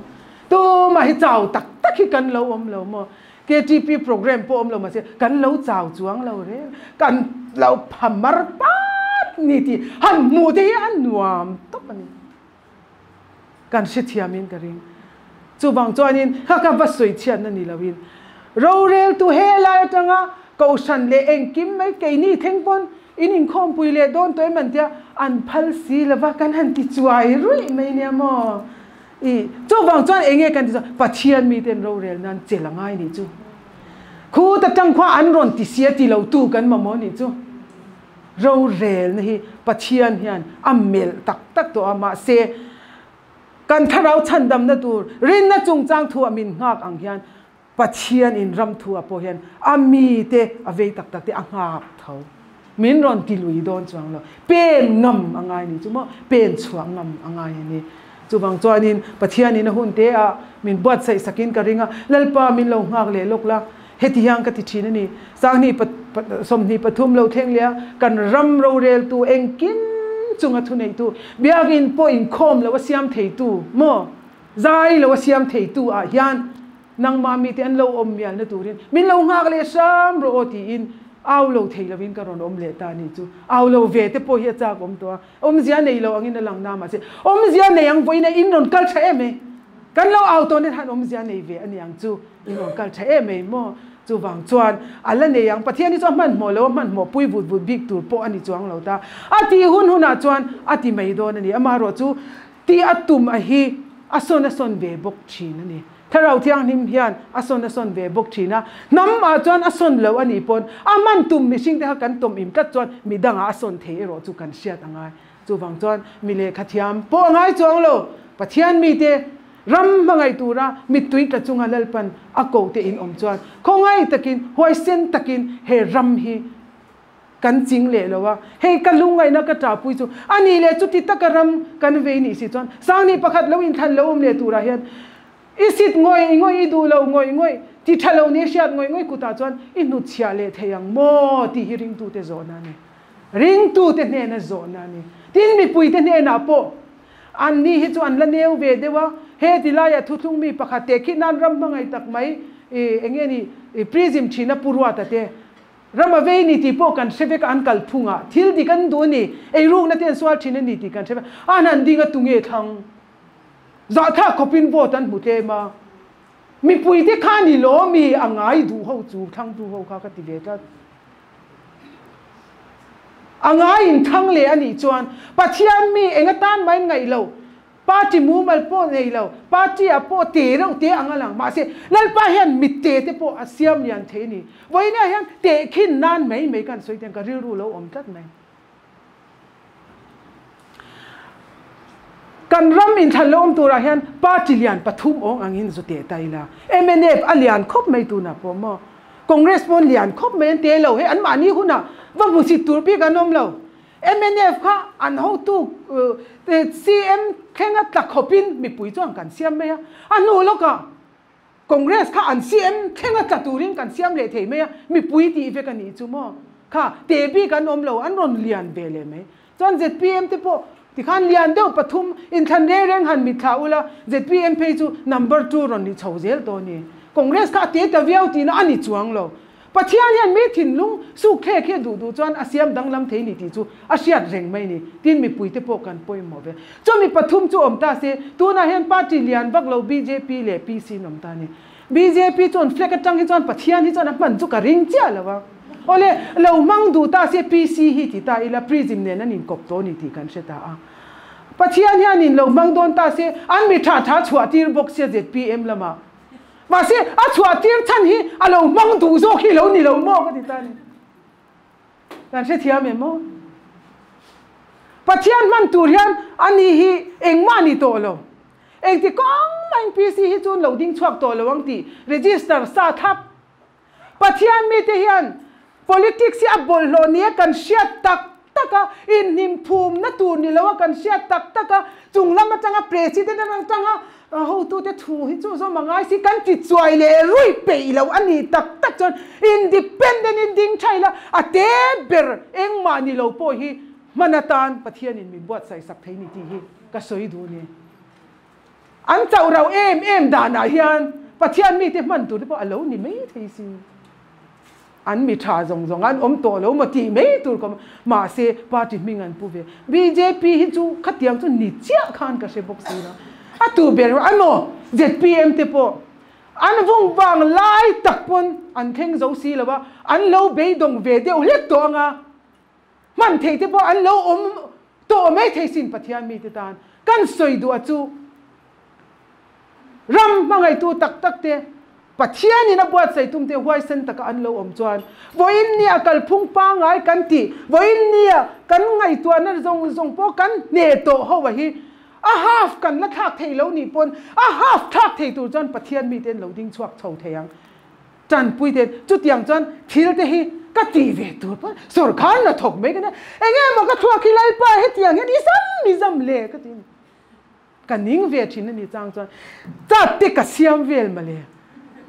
Tumah hi chau tak tak hi kan lo awm lo maw. KTP program pawh awm lo mahse kan lo chau chuang lo reng, kan lo pha mar pat ni tih han hmuh te hi a nuam tawp a ni. Kan hrethiamin ka ring. Chuvang chuanin kha kha va sawi chhiatna ni loin roreltu he lai atanga kohhran leh engkim mai keini thleng pawn in inkhawmpui leh dawn tawh em an tia an phal si lova kan han ti chuai ruih mai nia maw. I, chuvang chuan eng nge kan ti chuan Pathian miten rorel nan chel a ngai nih chu. Khu ta tang khua an rawn ti sia ti lo tu kan mamawh nih chu. Rorelna hi Pathian hian a melh tak tak tawh a, mahse kan thlarau chhandamna tur rinna chungchang thu ah min nghak ang hian Pathian in ram thu ah pawh hian a mite a vei tak tak te a nghak tho. Min rawn ti lui dawn chuang lo. Pen ngam a ngai ni chu maw? Pen chhuah ngam a ngai a ni. Chuvang chuanin Pathianin a hun te ah min buatsaih sakin ka ring a, Lalpa min lo nghak leh lawk la, heti hian ka ti thin a ni. Sanghnih 23 lo thleng leh a, kan ram roreltu engkim chunga thuneihtu, biakinn pawh inkhawm lo a siam theitu maw? Zai lo a siam theitu ah hian nangmah mite an lo awm mialna turin min lo nghak leh hram rawh aw tiin au lo thei lovin ka rawn awm leh ta a nih chu. Au lo ve te pawh hi a chak awm tawh a, awmzia nei lo angin a lang na mahse awmzia nei ang vawiin a in rawn kal tha em e. Kan lo au tawn hian awmzia nei ve a ni ang chu, in rawn kal tha em e maw? Chuvang chuan a la nei ang. Pathian hi chu a hmanhmawh lo, a hmanhmawh pui vut vut bik tur pawh a ni chuang lo ta. A tih hun hunah chuan a ti mai dawn a ni. Amaherawhchu Tih a tum a hi a sawn a sawn ve bawk thin a ni. Thlarau Thianghlim hian a sawn a sawn ve bawk thin a, hnam ah chuan a sawn lo a nih pawn a hman tum mihring te kha kan tawm im tlat chuan midang ah a sawn thei erawh chu kan hriat a ngai. Chuvang chuan mi lehkha thiam pawh a ngai chuang lo. Pathian mite ram hmangaih tura mittui tla chunga Lalpan a koh te in awm chuan khawngaih takin huaisen takin he ram hi Kan ching leh lo a, hei ka lungngaihna ka ṭahpui chu a nih leh chuti taka ram kan vei nih si chuan Sangni pakhat lo inthlan lo awm leh turah hian i sit ngawih ngawih, i duh lo ngawih ngawih, ti ṭha lo nia hriat ngawih ngawih kutah chuan i hnutchhiah leh thei ang maw tih hi ringtute zawhna a ni. Ringtute hnena zawhna a ni. Tin, mipuite hnenah pawh anni hi chu an la neu ve deuh a, he ti laiah thuthlung mi pakhat tehkhin nan ram hmangaih tak mai eng nge ni prism ṭhina Pu Ruata te Ram a vei ni tih pawh kan hre vek a, an kal phung a, thil dik an duh a ni, eirukna te an sual thin a ni tih kan hre vek a, an han ding a tunge thlang? Zahthlak khawpin vote an hmu tlem a, mipuite kha ni law mi a ngai duh ho chu thlangtu ho kha ka ti ve tlat. A ngai in thlang leh a nih chuan Pathian mi eng atan mah in ngaih lo, Party mumal pawh nei lo, party ah pawh te reuh te ang a lang. Mahse, Lalpa hian mitte te pawh a siam lian thei a ni. Vawiinah hian tehkhin nan mai mai kan sawi tiang ka rilru lo awm tlat mai. Kan ram inthlan lo awm turah hian party lian pathum awng angin zu teh ta ila. Mnf a lian khawp mai tunah pawh maw. Congress pawn lian khawp mai an te lo. Hei anmahni hunah va hmusit tur bik an awm lo. Mnf kha an hotu CM thlenga tla khawpin mipui chuan kan siam mai a, a hnu lawkah Congress kha an CM thlenga tla turin kan siam leh thei mai a, mipui tih vek a nih chu maw? Kha te bik an awm lo, an rawn lian ve leh mai. Chuan zpm te pawh tikhan lian deuh pathum inthlan reng reng han mitthla ula, zpm phei chu number two rawn ni chho zel tawh a ni. Congress kha a te ta viau tihna a ni chuang lo. Pathian hian mi thinlung sukthlek hi a duh duh chuan a siam danglam thei ni tih chu a hriat reng mai ni. Tin, mipuite pawh kan pawimawh ve. Chumi pathum chu awm ta se, tunah hian party lian vak lo bjp leh PC in awm ta a ni. Bjp chuan flag atang hi chuan Pathian hi chuan a hman chu ka ring chiah lo a. Awle, lo hmang duh ta se PC hi ti ta ila prism nen an inkawp tawh a ni tih kan hre ta a. Pathian hian in lo hmang dawn ta se, an mi tha tha chhuah tir bawk sia zpm lamah. Mahse, a chhuah tir chhan hi a lo hmang duh zawk hi lo ni lo maw ka ti ta a ni. Kan hrethiam em maw? Pathian hman tur hian a ni hi engmah a ni tawh lo. Engti kawng mahin PC hi chu lo ding chhuak tawh lo ang tih register sa thlap. Pathian mite hian politics hi a bawlhhlawh nia kan hriat tak tak a, inhnim phumna tur ni lo a kan hriat tak tak a, chung lam atanga president atanga hotute thu hi chu zawm a ngai si, kan ti chuai leh rui peih lo a ni tak tak chuan independent in ding tha ila a te ber engmah ni lo pawh hi hman atan Pathianin min buatsaih sak thei ni tih hi ka sawi duh a ni. An chauh rauh em em danah hian Pathian mite hman tur te pawh a lo ni mai thei si. An mi tha zawng zawng an awm tawh lo maw tih mai tur ka awm. Mahse, party hming an pu ve. Bjp hi chu khatiang chu ni chiah khan ka hre bawk si lo. A tu ber a maw zpm te pawh an vung vang lai tak pawn an thleng zo si lo a, an lo beidawng ve deuh hlek tawh ang a. Hman thei te pawh an lo awm tawh mai thei sin Pathian mite tan kan sawi duh a chu ram hmangaihtu tak tak te Pathian in a buatsaih tum te huaisen taka an lo awm chuan vawiin nia kalphung pangngai kan tih vawiin nia kan ngaihtuahna zawng zawng pawh kan hne tawh ho a hi a half kan la thlak thei lo nih pawn a half thlak thei tur chuan Pathian mite an lo ding chhuak chho thei ang. Tanpui te chutiang chuan thil te hi Ka tih ve tur pawn sawrkar la thawk mai ka nia. Enge maw ka thluak hi Lalpa hetiang hian i zam i zam le ka ti a ni. Ka ning ve thin a ni chang chuan chat te ka siam vel mawle.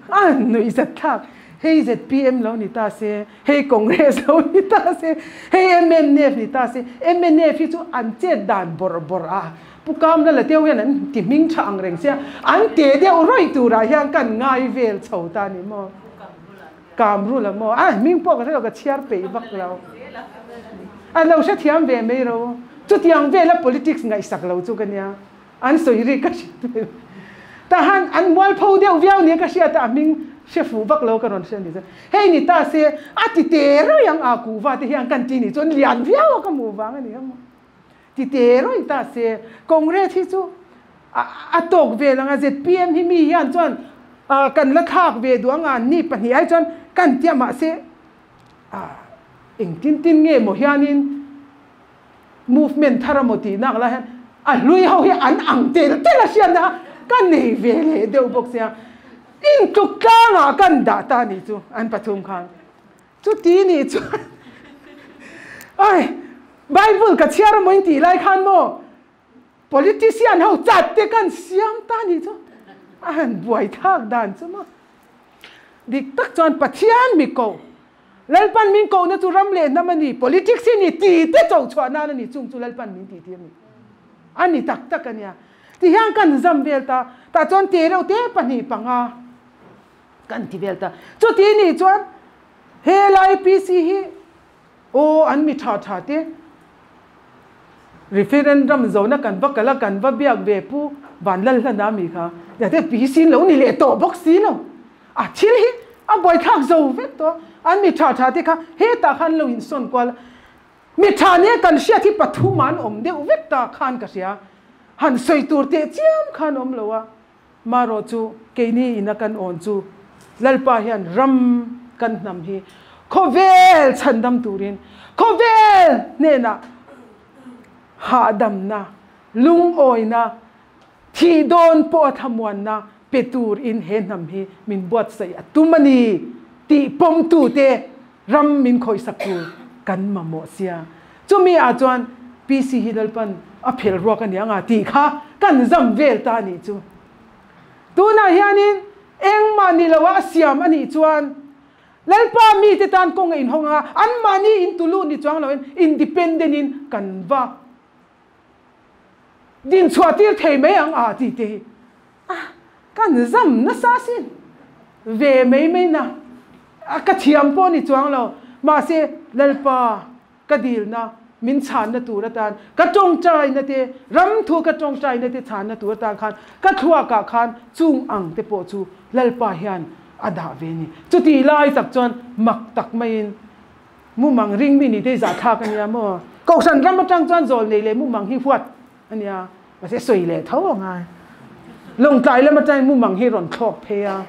A nuih zat thlak. Hei zpm lo ni ta se, hei Congress lo ni ta se, hei mnf ni ta se. Mnf hi chu an chet dan bawrh bawrh a, Pu Kamla la deuh hian an ti hming tha ang reng sia, an te deuh rawih turah hian kan ngai vel chho ta ni maw? Kamrula maw? A hming pawh ka hre lo, ka chhiar peih vak lo. A lo hrethiam ve mai ro. Chutiang vela politics ngaihsak lo chu ka nia. An sawi rik ka hriat ve. Tahan an mualpho deuh viau nia ka hriat a, a hming hre fuh vak lo ka rawn hre a ni chuan. Hei ni ta se, a ti te rawih ang a kuhva te hian kan ti ni chuan lian viau a ka hmuh vang a ni ang maw. Ti te rawih ta se, Congress hi chu a tawk vel ang a, zpm hi mi hian chuan kan la thlak ve duh ang a, an ni pahnih ai chuan kan tia mahse engtin tin nge maw hianin movement thar amaw tih nak lai hian a hlui ho hi an ang tel tel a hriatna kha ka nei ve leh deuh bawk sia, intluk tlangah kan dah ta nih chu an pathum khan. Chuti nih chuan ai Bible ka chhiar amaw in tih lai khan maw politician ho chat te kan siam ta nih chu a han buai thlak dan chu maw. Dik tak chuan Pathian mi koh Lalpan min kohna chu ram leh hnam a ni, politics hi ni ti te cho chhuah nan a ni, chung chu Lalpan min tih tir ni a ni tak tak a nia. Tihian kan zam vel ta, tah chuan te reuh te 2 5 kan ti vel ta. Chuti nih chuan he lai PC hi aw an mi tha tha te referendum zona kan va kal a kan va biak ve pu Vanlalhlana mi kha tia te PC lo ni leh tawh bawk si lo. A thil hi a buaithlak zo vek tawh a, an mi tha tha te kha hetah khan lo insawn kual a, mi tha nia kan hriat hi pathum an awm deuh vek ta khan ka hria, han sawi tur teh chiam khan awm lo a. Marawh chu keini ina kan awn chu Lalpa hian ram kan hnam hi khawvel chhandam turin khawvel hnenah hahdamna, lungawina, thih dawn pawh a thlamuanna pe turin he hnam hi min buatsaih a tum a ni tih pawmtute ram min khawihsak tur kan mamawh sia. Chumi ah chuan PC hi Lalpan a phel ruak a nia nga tih kha kan zam vel ta a nih chu. Tunah hianin engmah ni loa a siam a nih chuan Lalpa mite tan kawng a inhawng anga anmahni in tulu ni chuang loin independent in kan va dinchhuah tir thei mai ang a tih te hi a kan zam nasa asin ve mai mai na a ka thiam pawh ni chuang lo mahse Lalpa ka dilna min chhanna tur atan ka tawngtaina te ram thu ka tawngtaina te chhanna tur atan khan ka thluakah khan chung ang te pawh chu Lalpa hian a dah ve ni chuti lai tak chuan mak tak maiin Mumang ring mi ni te zah thlak a nia maw? Kohhran ram atang chuan zawl nei leh mumang hi huat a nia, mahse sawi leh tho a ngai. Lawngtlai lam atangin mumang hi rawn thlawk phei a,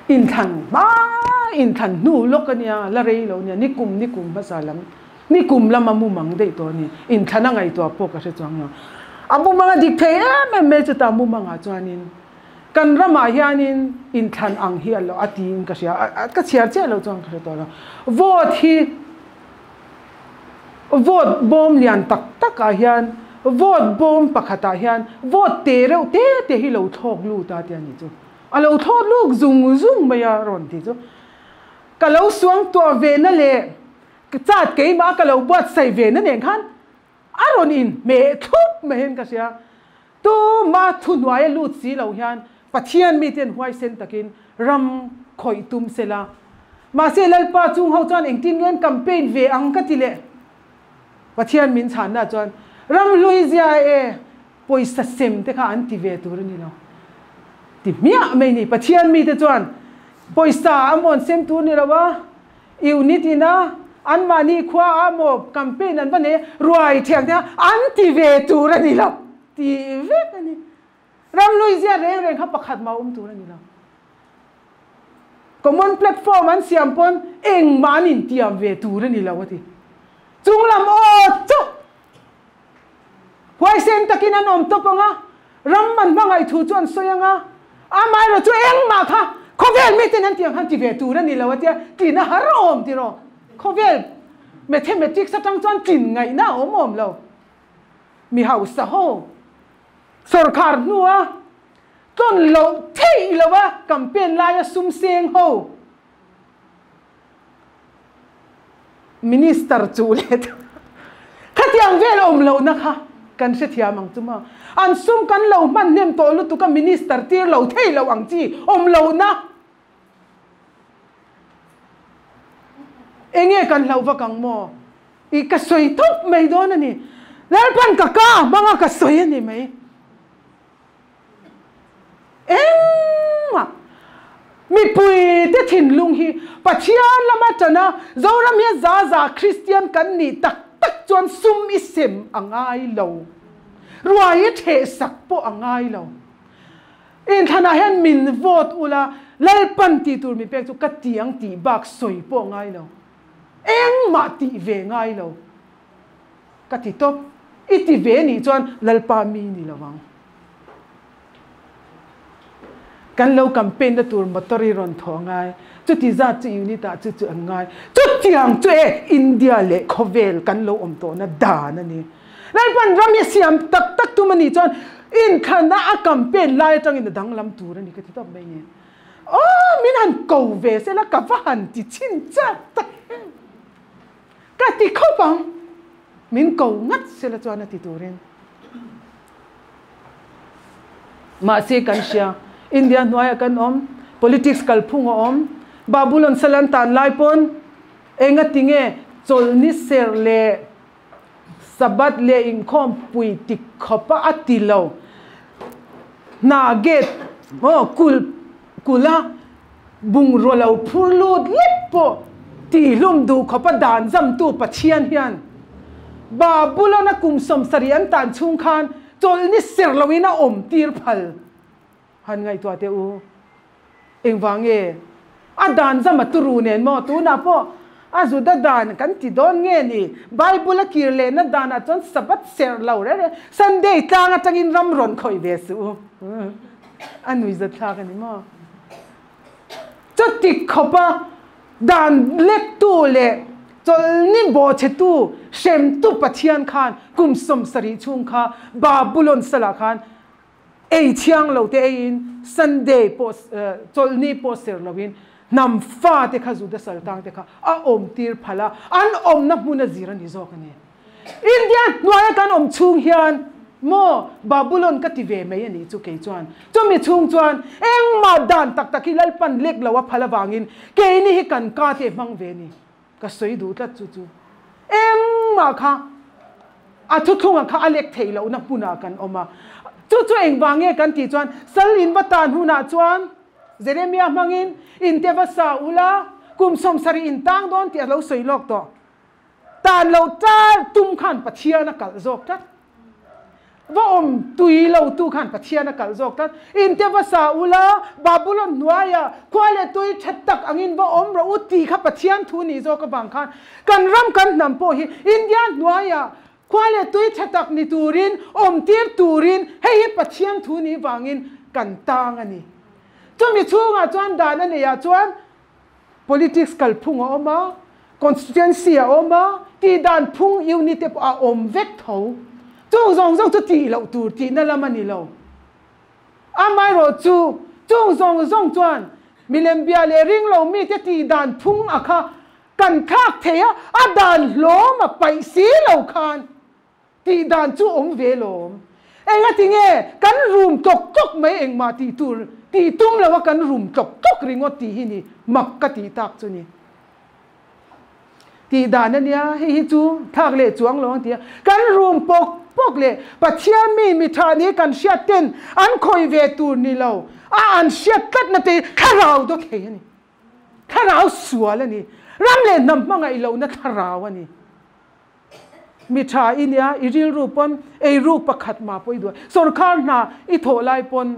inthlan hma inthlan hnu lawk a nia, la rei lo nia, nikum nikum hmasa lam, nikum lama mumang daih tawh a ni, inthlan a ngaihtuah pawh ka hre chuang lo. A mumang a dik thei em em mai chutah mumangah chuanin Kan ramah hianin inthlan ang hi a lo a tiin ka hria a, ka chhiar chiah lo chuan ka hre tawh lo. Vote hi vote bawm lian tak takah hian vote bawm pakhatah hian vote te reuh te te hi lo thlawk lut a tia nih chu. A lo thlawk lut zung zung mai a rawn ti chu. Ka lo suangtuah ve na leh chat keimah ka lo buatsaih ve na nen khan A rawn in hmeh thlup mai hian ka hria. Tuma thuhnuaia lut si lo hian Pathian mite an huaisen takin ram khawih tum se la. Mahse Lalpa chung ho chuan engtin nge an campaign ve ang ka ti leh. Pathian min chhanna chuan ram hlui zia e pawisa sem te kha an ti ve tur a ni lo. Ti hmiah mai ni. Pathian mite chuan pawisa a mawn sem tur ni lo a. Unit ina anmahni khua a maw campaign an va nei a, ruai thiang te an ti ve tur a ni lo tih vek a ni. Ramlui zia reng reng kha pakhat mah awm tur a ni lo. Common platform an siam pawn engmah an intiam ve tur a ni lo a ti. Chunglam aw chauh huaisen takin an awm tawp ang a, ram an hmangaih thu chu an sawi ang a, amaherawhchu engmah kha Khawvel miten an tiang han ti ve tur a ni lo a tia, tlin a har awm tiraw? Khawvel mathematics atang chuan tlin ngaihna a awm awm lo. Mi hausa ho sawrkhar hnua tlawn loh theih lo a campaign laia sum seng ho Minister chu leh khatiang vel awm lohna kha kan hrethiam ang chu maw? An sum kan lo hman hnem tawh lutuk a minister tir lo thei lo ang chi awm lohna enge kan hlauh vak ang maw? I ka sawi tawp mai dawn a ni. Lalpan ka ka hmanga ka sawi a ni mai. Engmah mipuite thinlung hi Pathian lama tana Zoram hian za za Kristian kan nih tak tak chuan sum i sem a ngai lo. Ruai i thehsak pawh a ngai lo. Inthlanah hian min vote ula Lalpan tih tur min pek chu ka ti ang tih bak sawi pawh a ngai lo. Engmah tih ve ngai lo. Ka ti tawp. I ti ve nih chuan Lalpa mi ni lo ang. Kan lo campaign na tur motor i rawn thaw ngai. Chuti zat chu unit ah chu chu an ngai. Chutiang chu e India leh khawvel kan lo awm tawhna dan a ni. Lalpan ram hi a siam tak tak tum a nih chuan inthlanna a campaign lai atangin a danglam tur a ni ka ti tawp mai ni. Aw min han ko ve sela ka va han ti chhin chak tak em. Ka ti khawp ang, min ko ngat sela chuan a ti turin. Mahse kan hria, India hnuaiah kan awm, politics kalphung a awm, Babulon salan tan lai pawn engati nge chawlhni ser leh Sabbath leh inkhawm pui tik khawpa a ti lo. Hna gate aw kulh kulh a bungrua lo phur lut lek pawh tihlum duh khawpa dan zamtu Pathian hian Babulon a kum 70 an tan chhung khan chawlhni ser loin a awm tir phal han ngaihtuah teh u. Engvang nge? A dan zam a turu nen maw? Tunah pawh a Juda dan kan ti dawn nge ni? Bible a kir lehna danah chuan Sabbath serh lo reng reng, Sunday tlang atangin ram rawn khawih ve suh u. A nuihzathlak a ni maw? Chuti khawpa dan lektu leh chawlhni bawhchhetu hremtu Pathian khan kum 70 chhung kha Babulon salah khan Ei thiang lo te eiin Sunday pawh chawlhni pawh ser loin hnam fa te kha Juda saltang te kha a awm tir phal a, an awmna hmun a zir a ni zawk a ni. India hnuaia kan awm chhung hian maw Babulon ka ti ve mai a nih chu kei chuan. Chumi chhung chuan engmah dan tak tak hi Lalpan lek lo a phal avangin keini hi kan ka te hmang ve a ni. Ka sawi duh tlat chu chu engmah kha a thuthlungah kha a lek theih lohna hmunah kan awm a. Chu chu engvang nge kan tih chuan sal in va tan hunah chuan Jeremia hmangin inte va sa ula kum 70 in tang dawn tih a lo sawi lawk tawh. Tan loh tar tum khan Pathian a kalh zawk tlat. Va awm tui lo tu khan Pathian a kalh zawk tlat. Inte va sa ula, Babulon hnuaia khua leh tui tha tak angin va awm rawh u tih kha Pathian thu nih zawk avang khan kan ram kan hnam pawh hi India hnuaia khua leh tui tha tak ni turin awm tir turin hei hi Pathian thu nih vangin kan tang a ni. Chumi chhungah chuan dan a neihah chuan Politics kalphung a awm a, constituency a awm a, tih dan phung unit te pawh a awm vek tho. Chung zawng zawng chu tih loh tur tihna lam a ni lo. Amaherawh chu, chung zawng zawng chuan milem bia leh ring lo mite tih dan phung a kha kan thlak thei a, a dan hlawm a paih si lo khan Tih dan chu awm ve lawm. Engati nge kan rum tlawk tlawk mai engmah tih tur tih tum lo a kan rum tlawk tlawk ringawt tih hi ni mak ka tih tak chu ni. Tih dan a nia hei hi chu thlak leh chuang lo ang ti a kan rum pawk pawk leh Pathian mi mi tha ni kan hriat ten an khawih ve tur ni lo a an hriat tlat na te thlarau daw thei a ni. Thlarau sual a ni. Ram leh hnam hmangaih lohna thlarau a ni. Mi tha i nia, i rilru pawn eiruk pakhat mah pawh i duh a, sawrkar hna i thawh lai pawn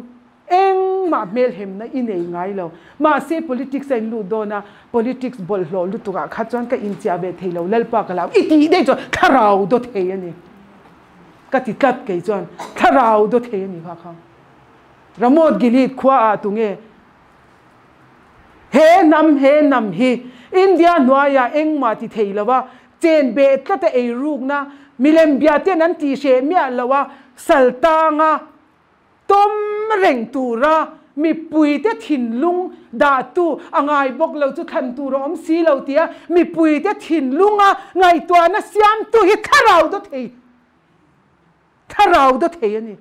engmah hmelhemna i nei ngai lo. Mahse politics a in lut dawn a, politics bawlhhlawh lutuk ah kha chuan ka inchiah ve thei lo, Lalpa ka lau i tih daih chuan thlarau daw thei a ni. Ka ti tlat kei chuan thlarau daw thei a ni kha kha. Ramoth Gilead khua ah tunge? He hnam he hnam hi India hnuaiah engmah ti thei lo a, chen beh tlat a eirukna milem bia ten an tih hreh miah lo a, sal tanga tawm reng tura mipuite thinlung dahtu a ngai bawk lo chu thlan tur a awm si lo tia mipuite thinlunga ngaihtuahna siamtu hi thlarau daw thei thlarau daw thei a ni.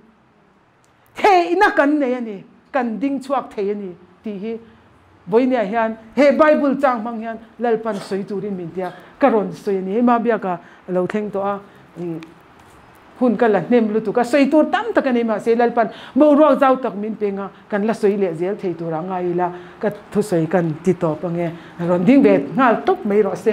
Theihna kan nei a ni, kan ding chhuak thei a ni tih hi vawinia hian he Bible chang hmang hian Lalpan sawi turin min tia ka rawn sawi a ni. Hei Mabiaka a lo thleng tawh a, hun ka la hnem lutuk a, sawi tur tam tak a nei mahse Lalpan boruak zau tak min peng a, kan la sawi leh zel thei turah ngai ila ka thusawi kan ti tawp ange. Rawn ding ve nghal tawp mai rawh se.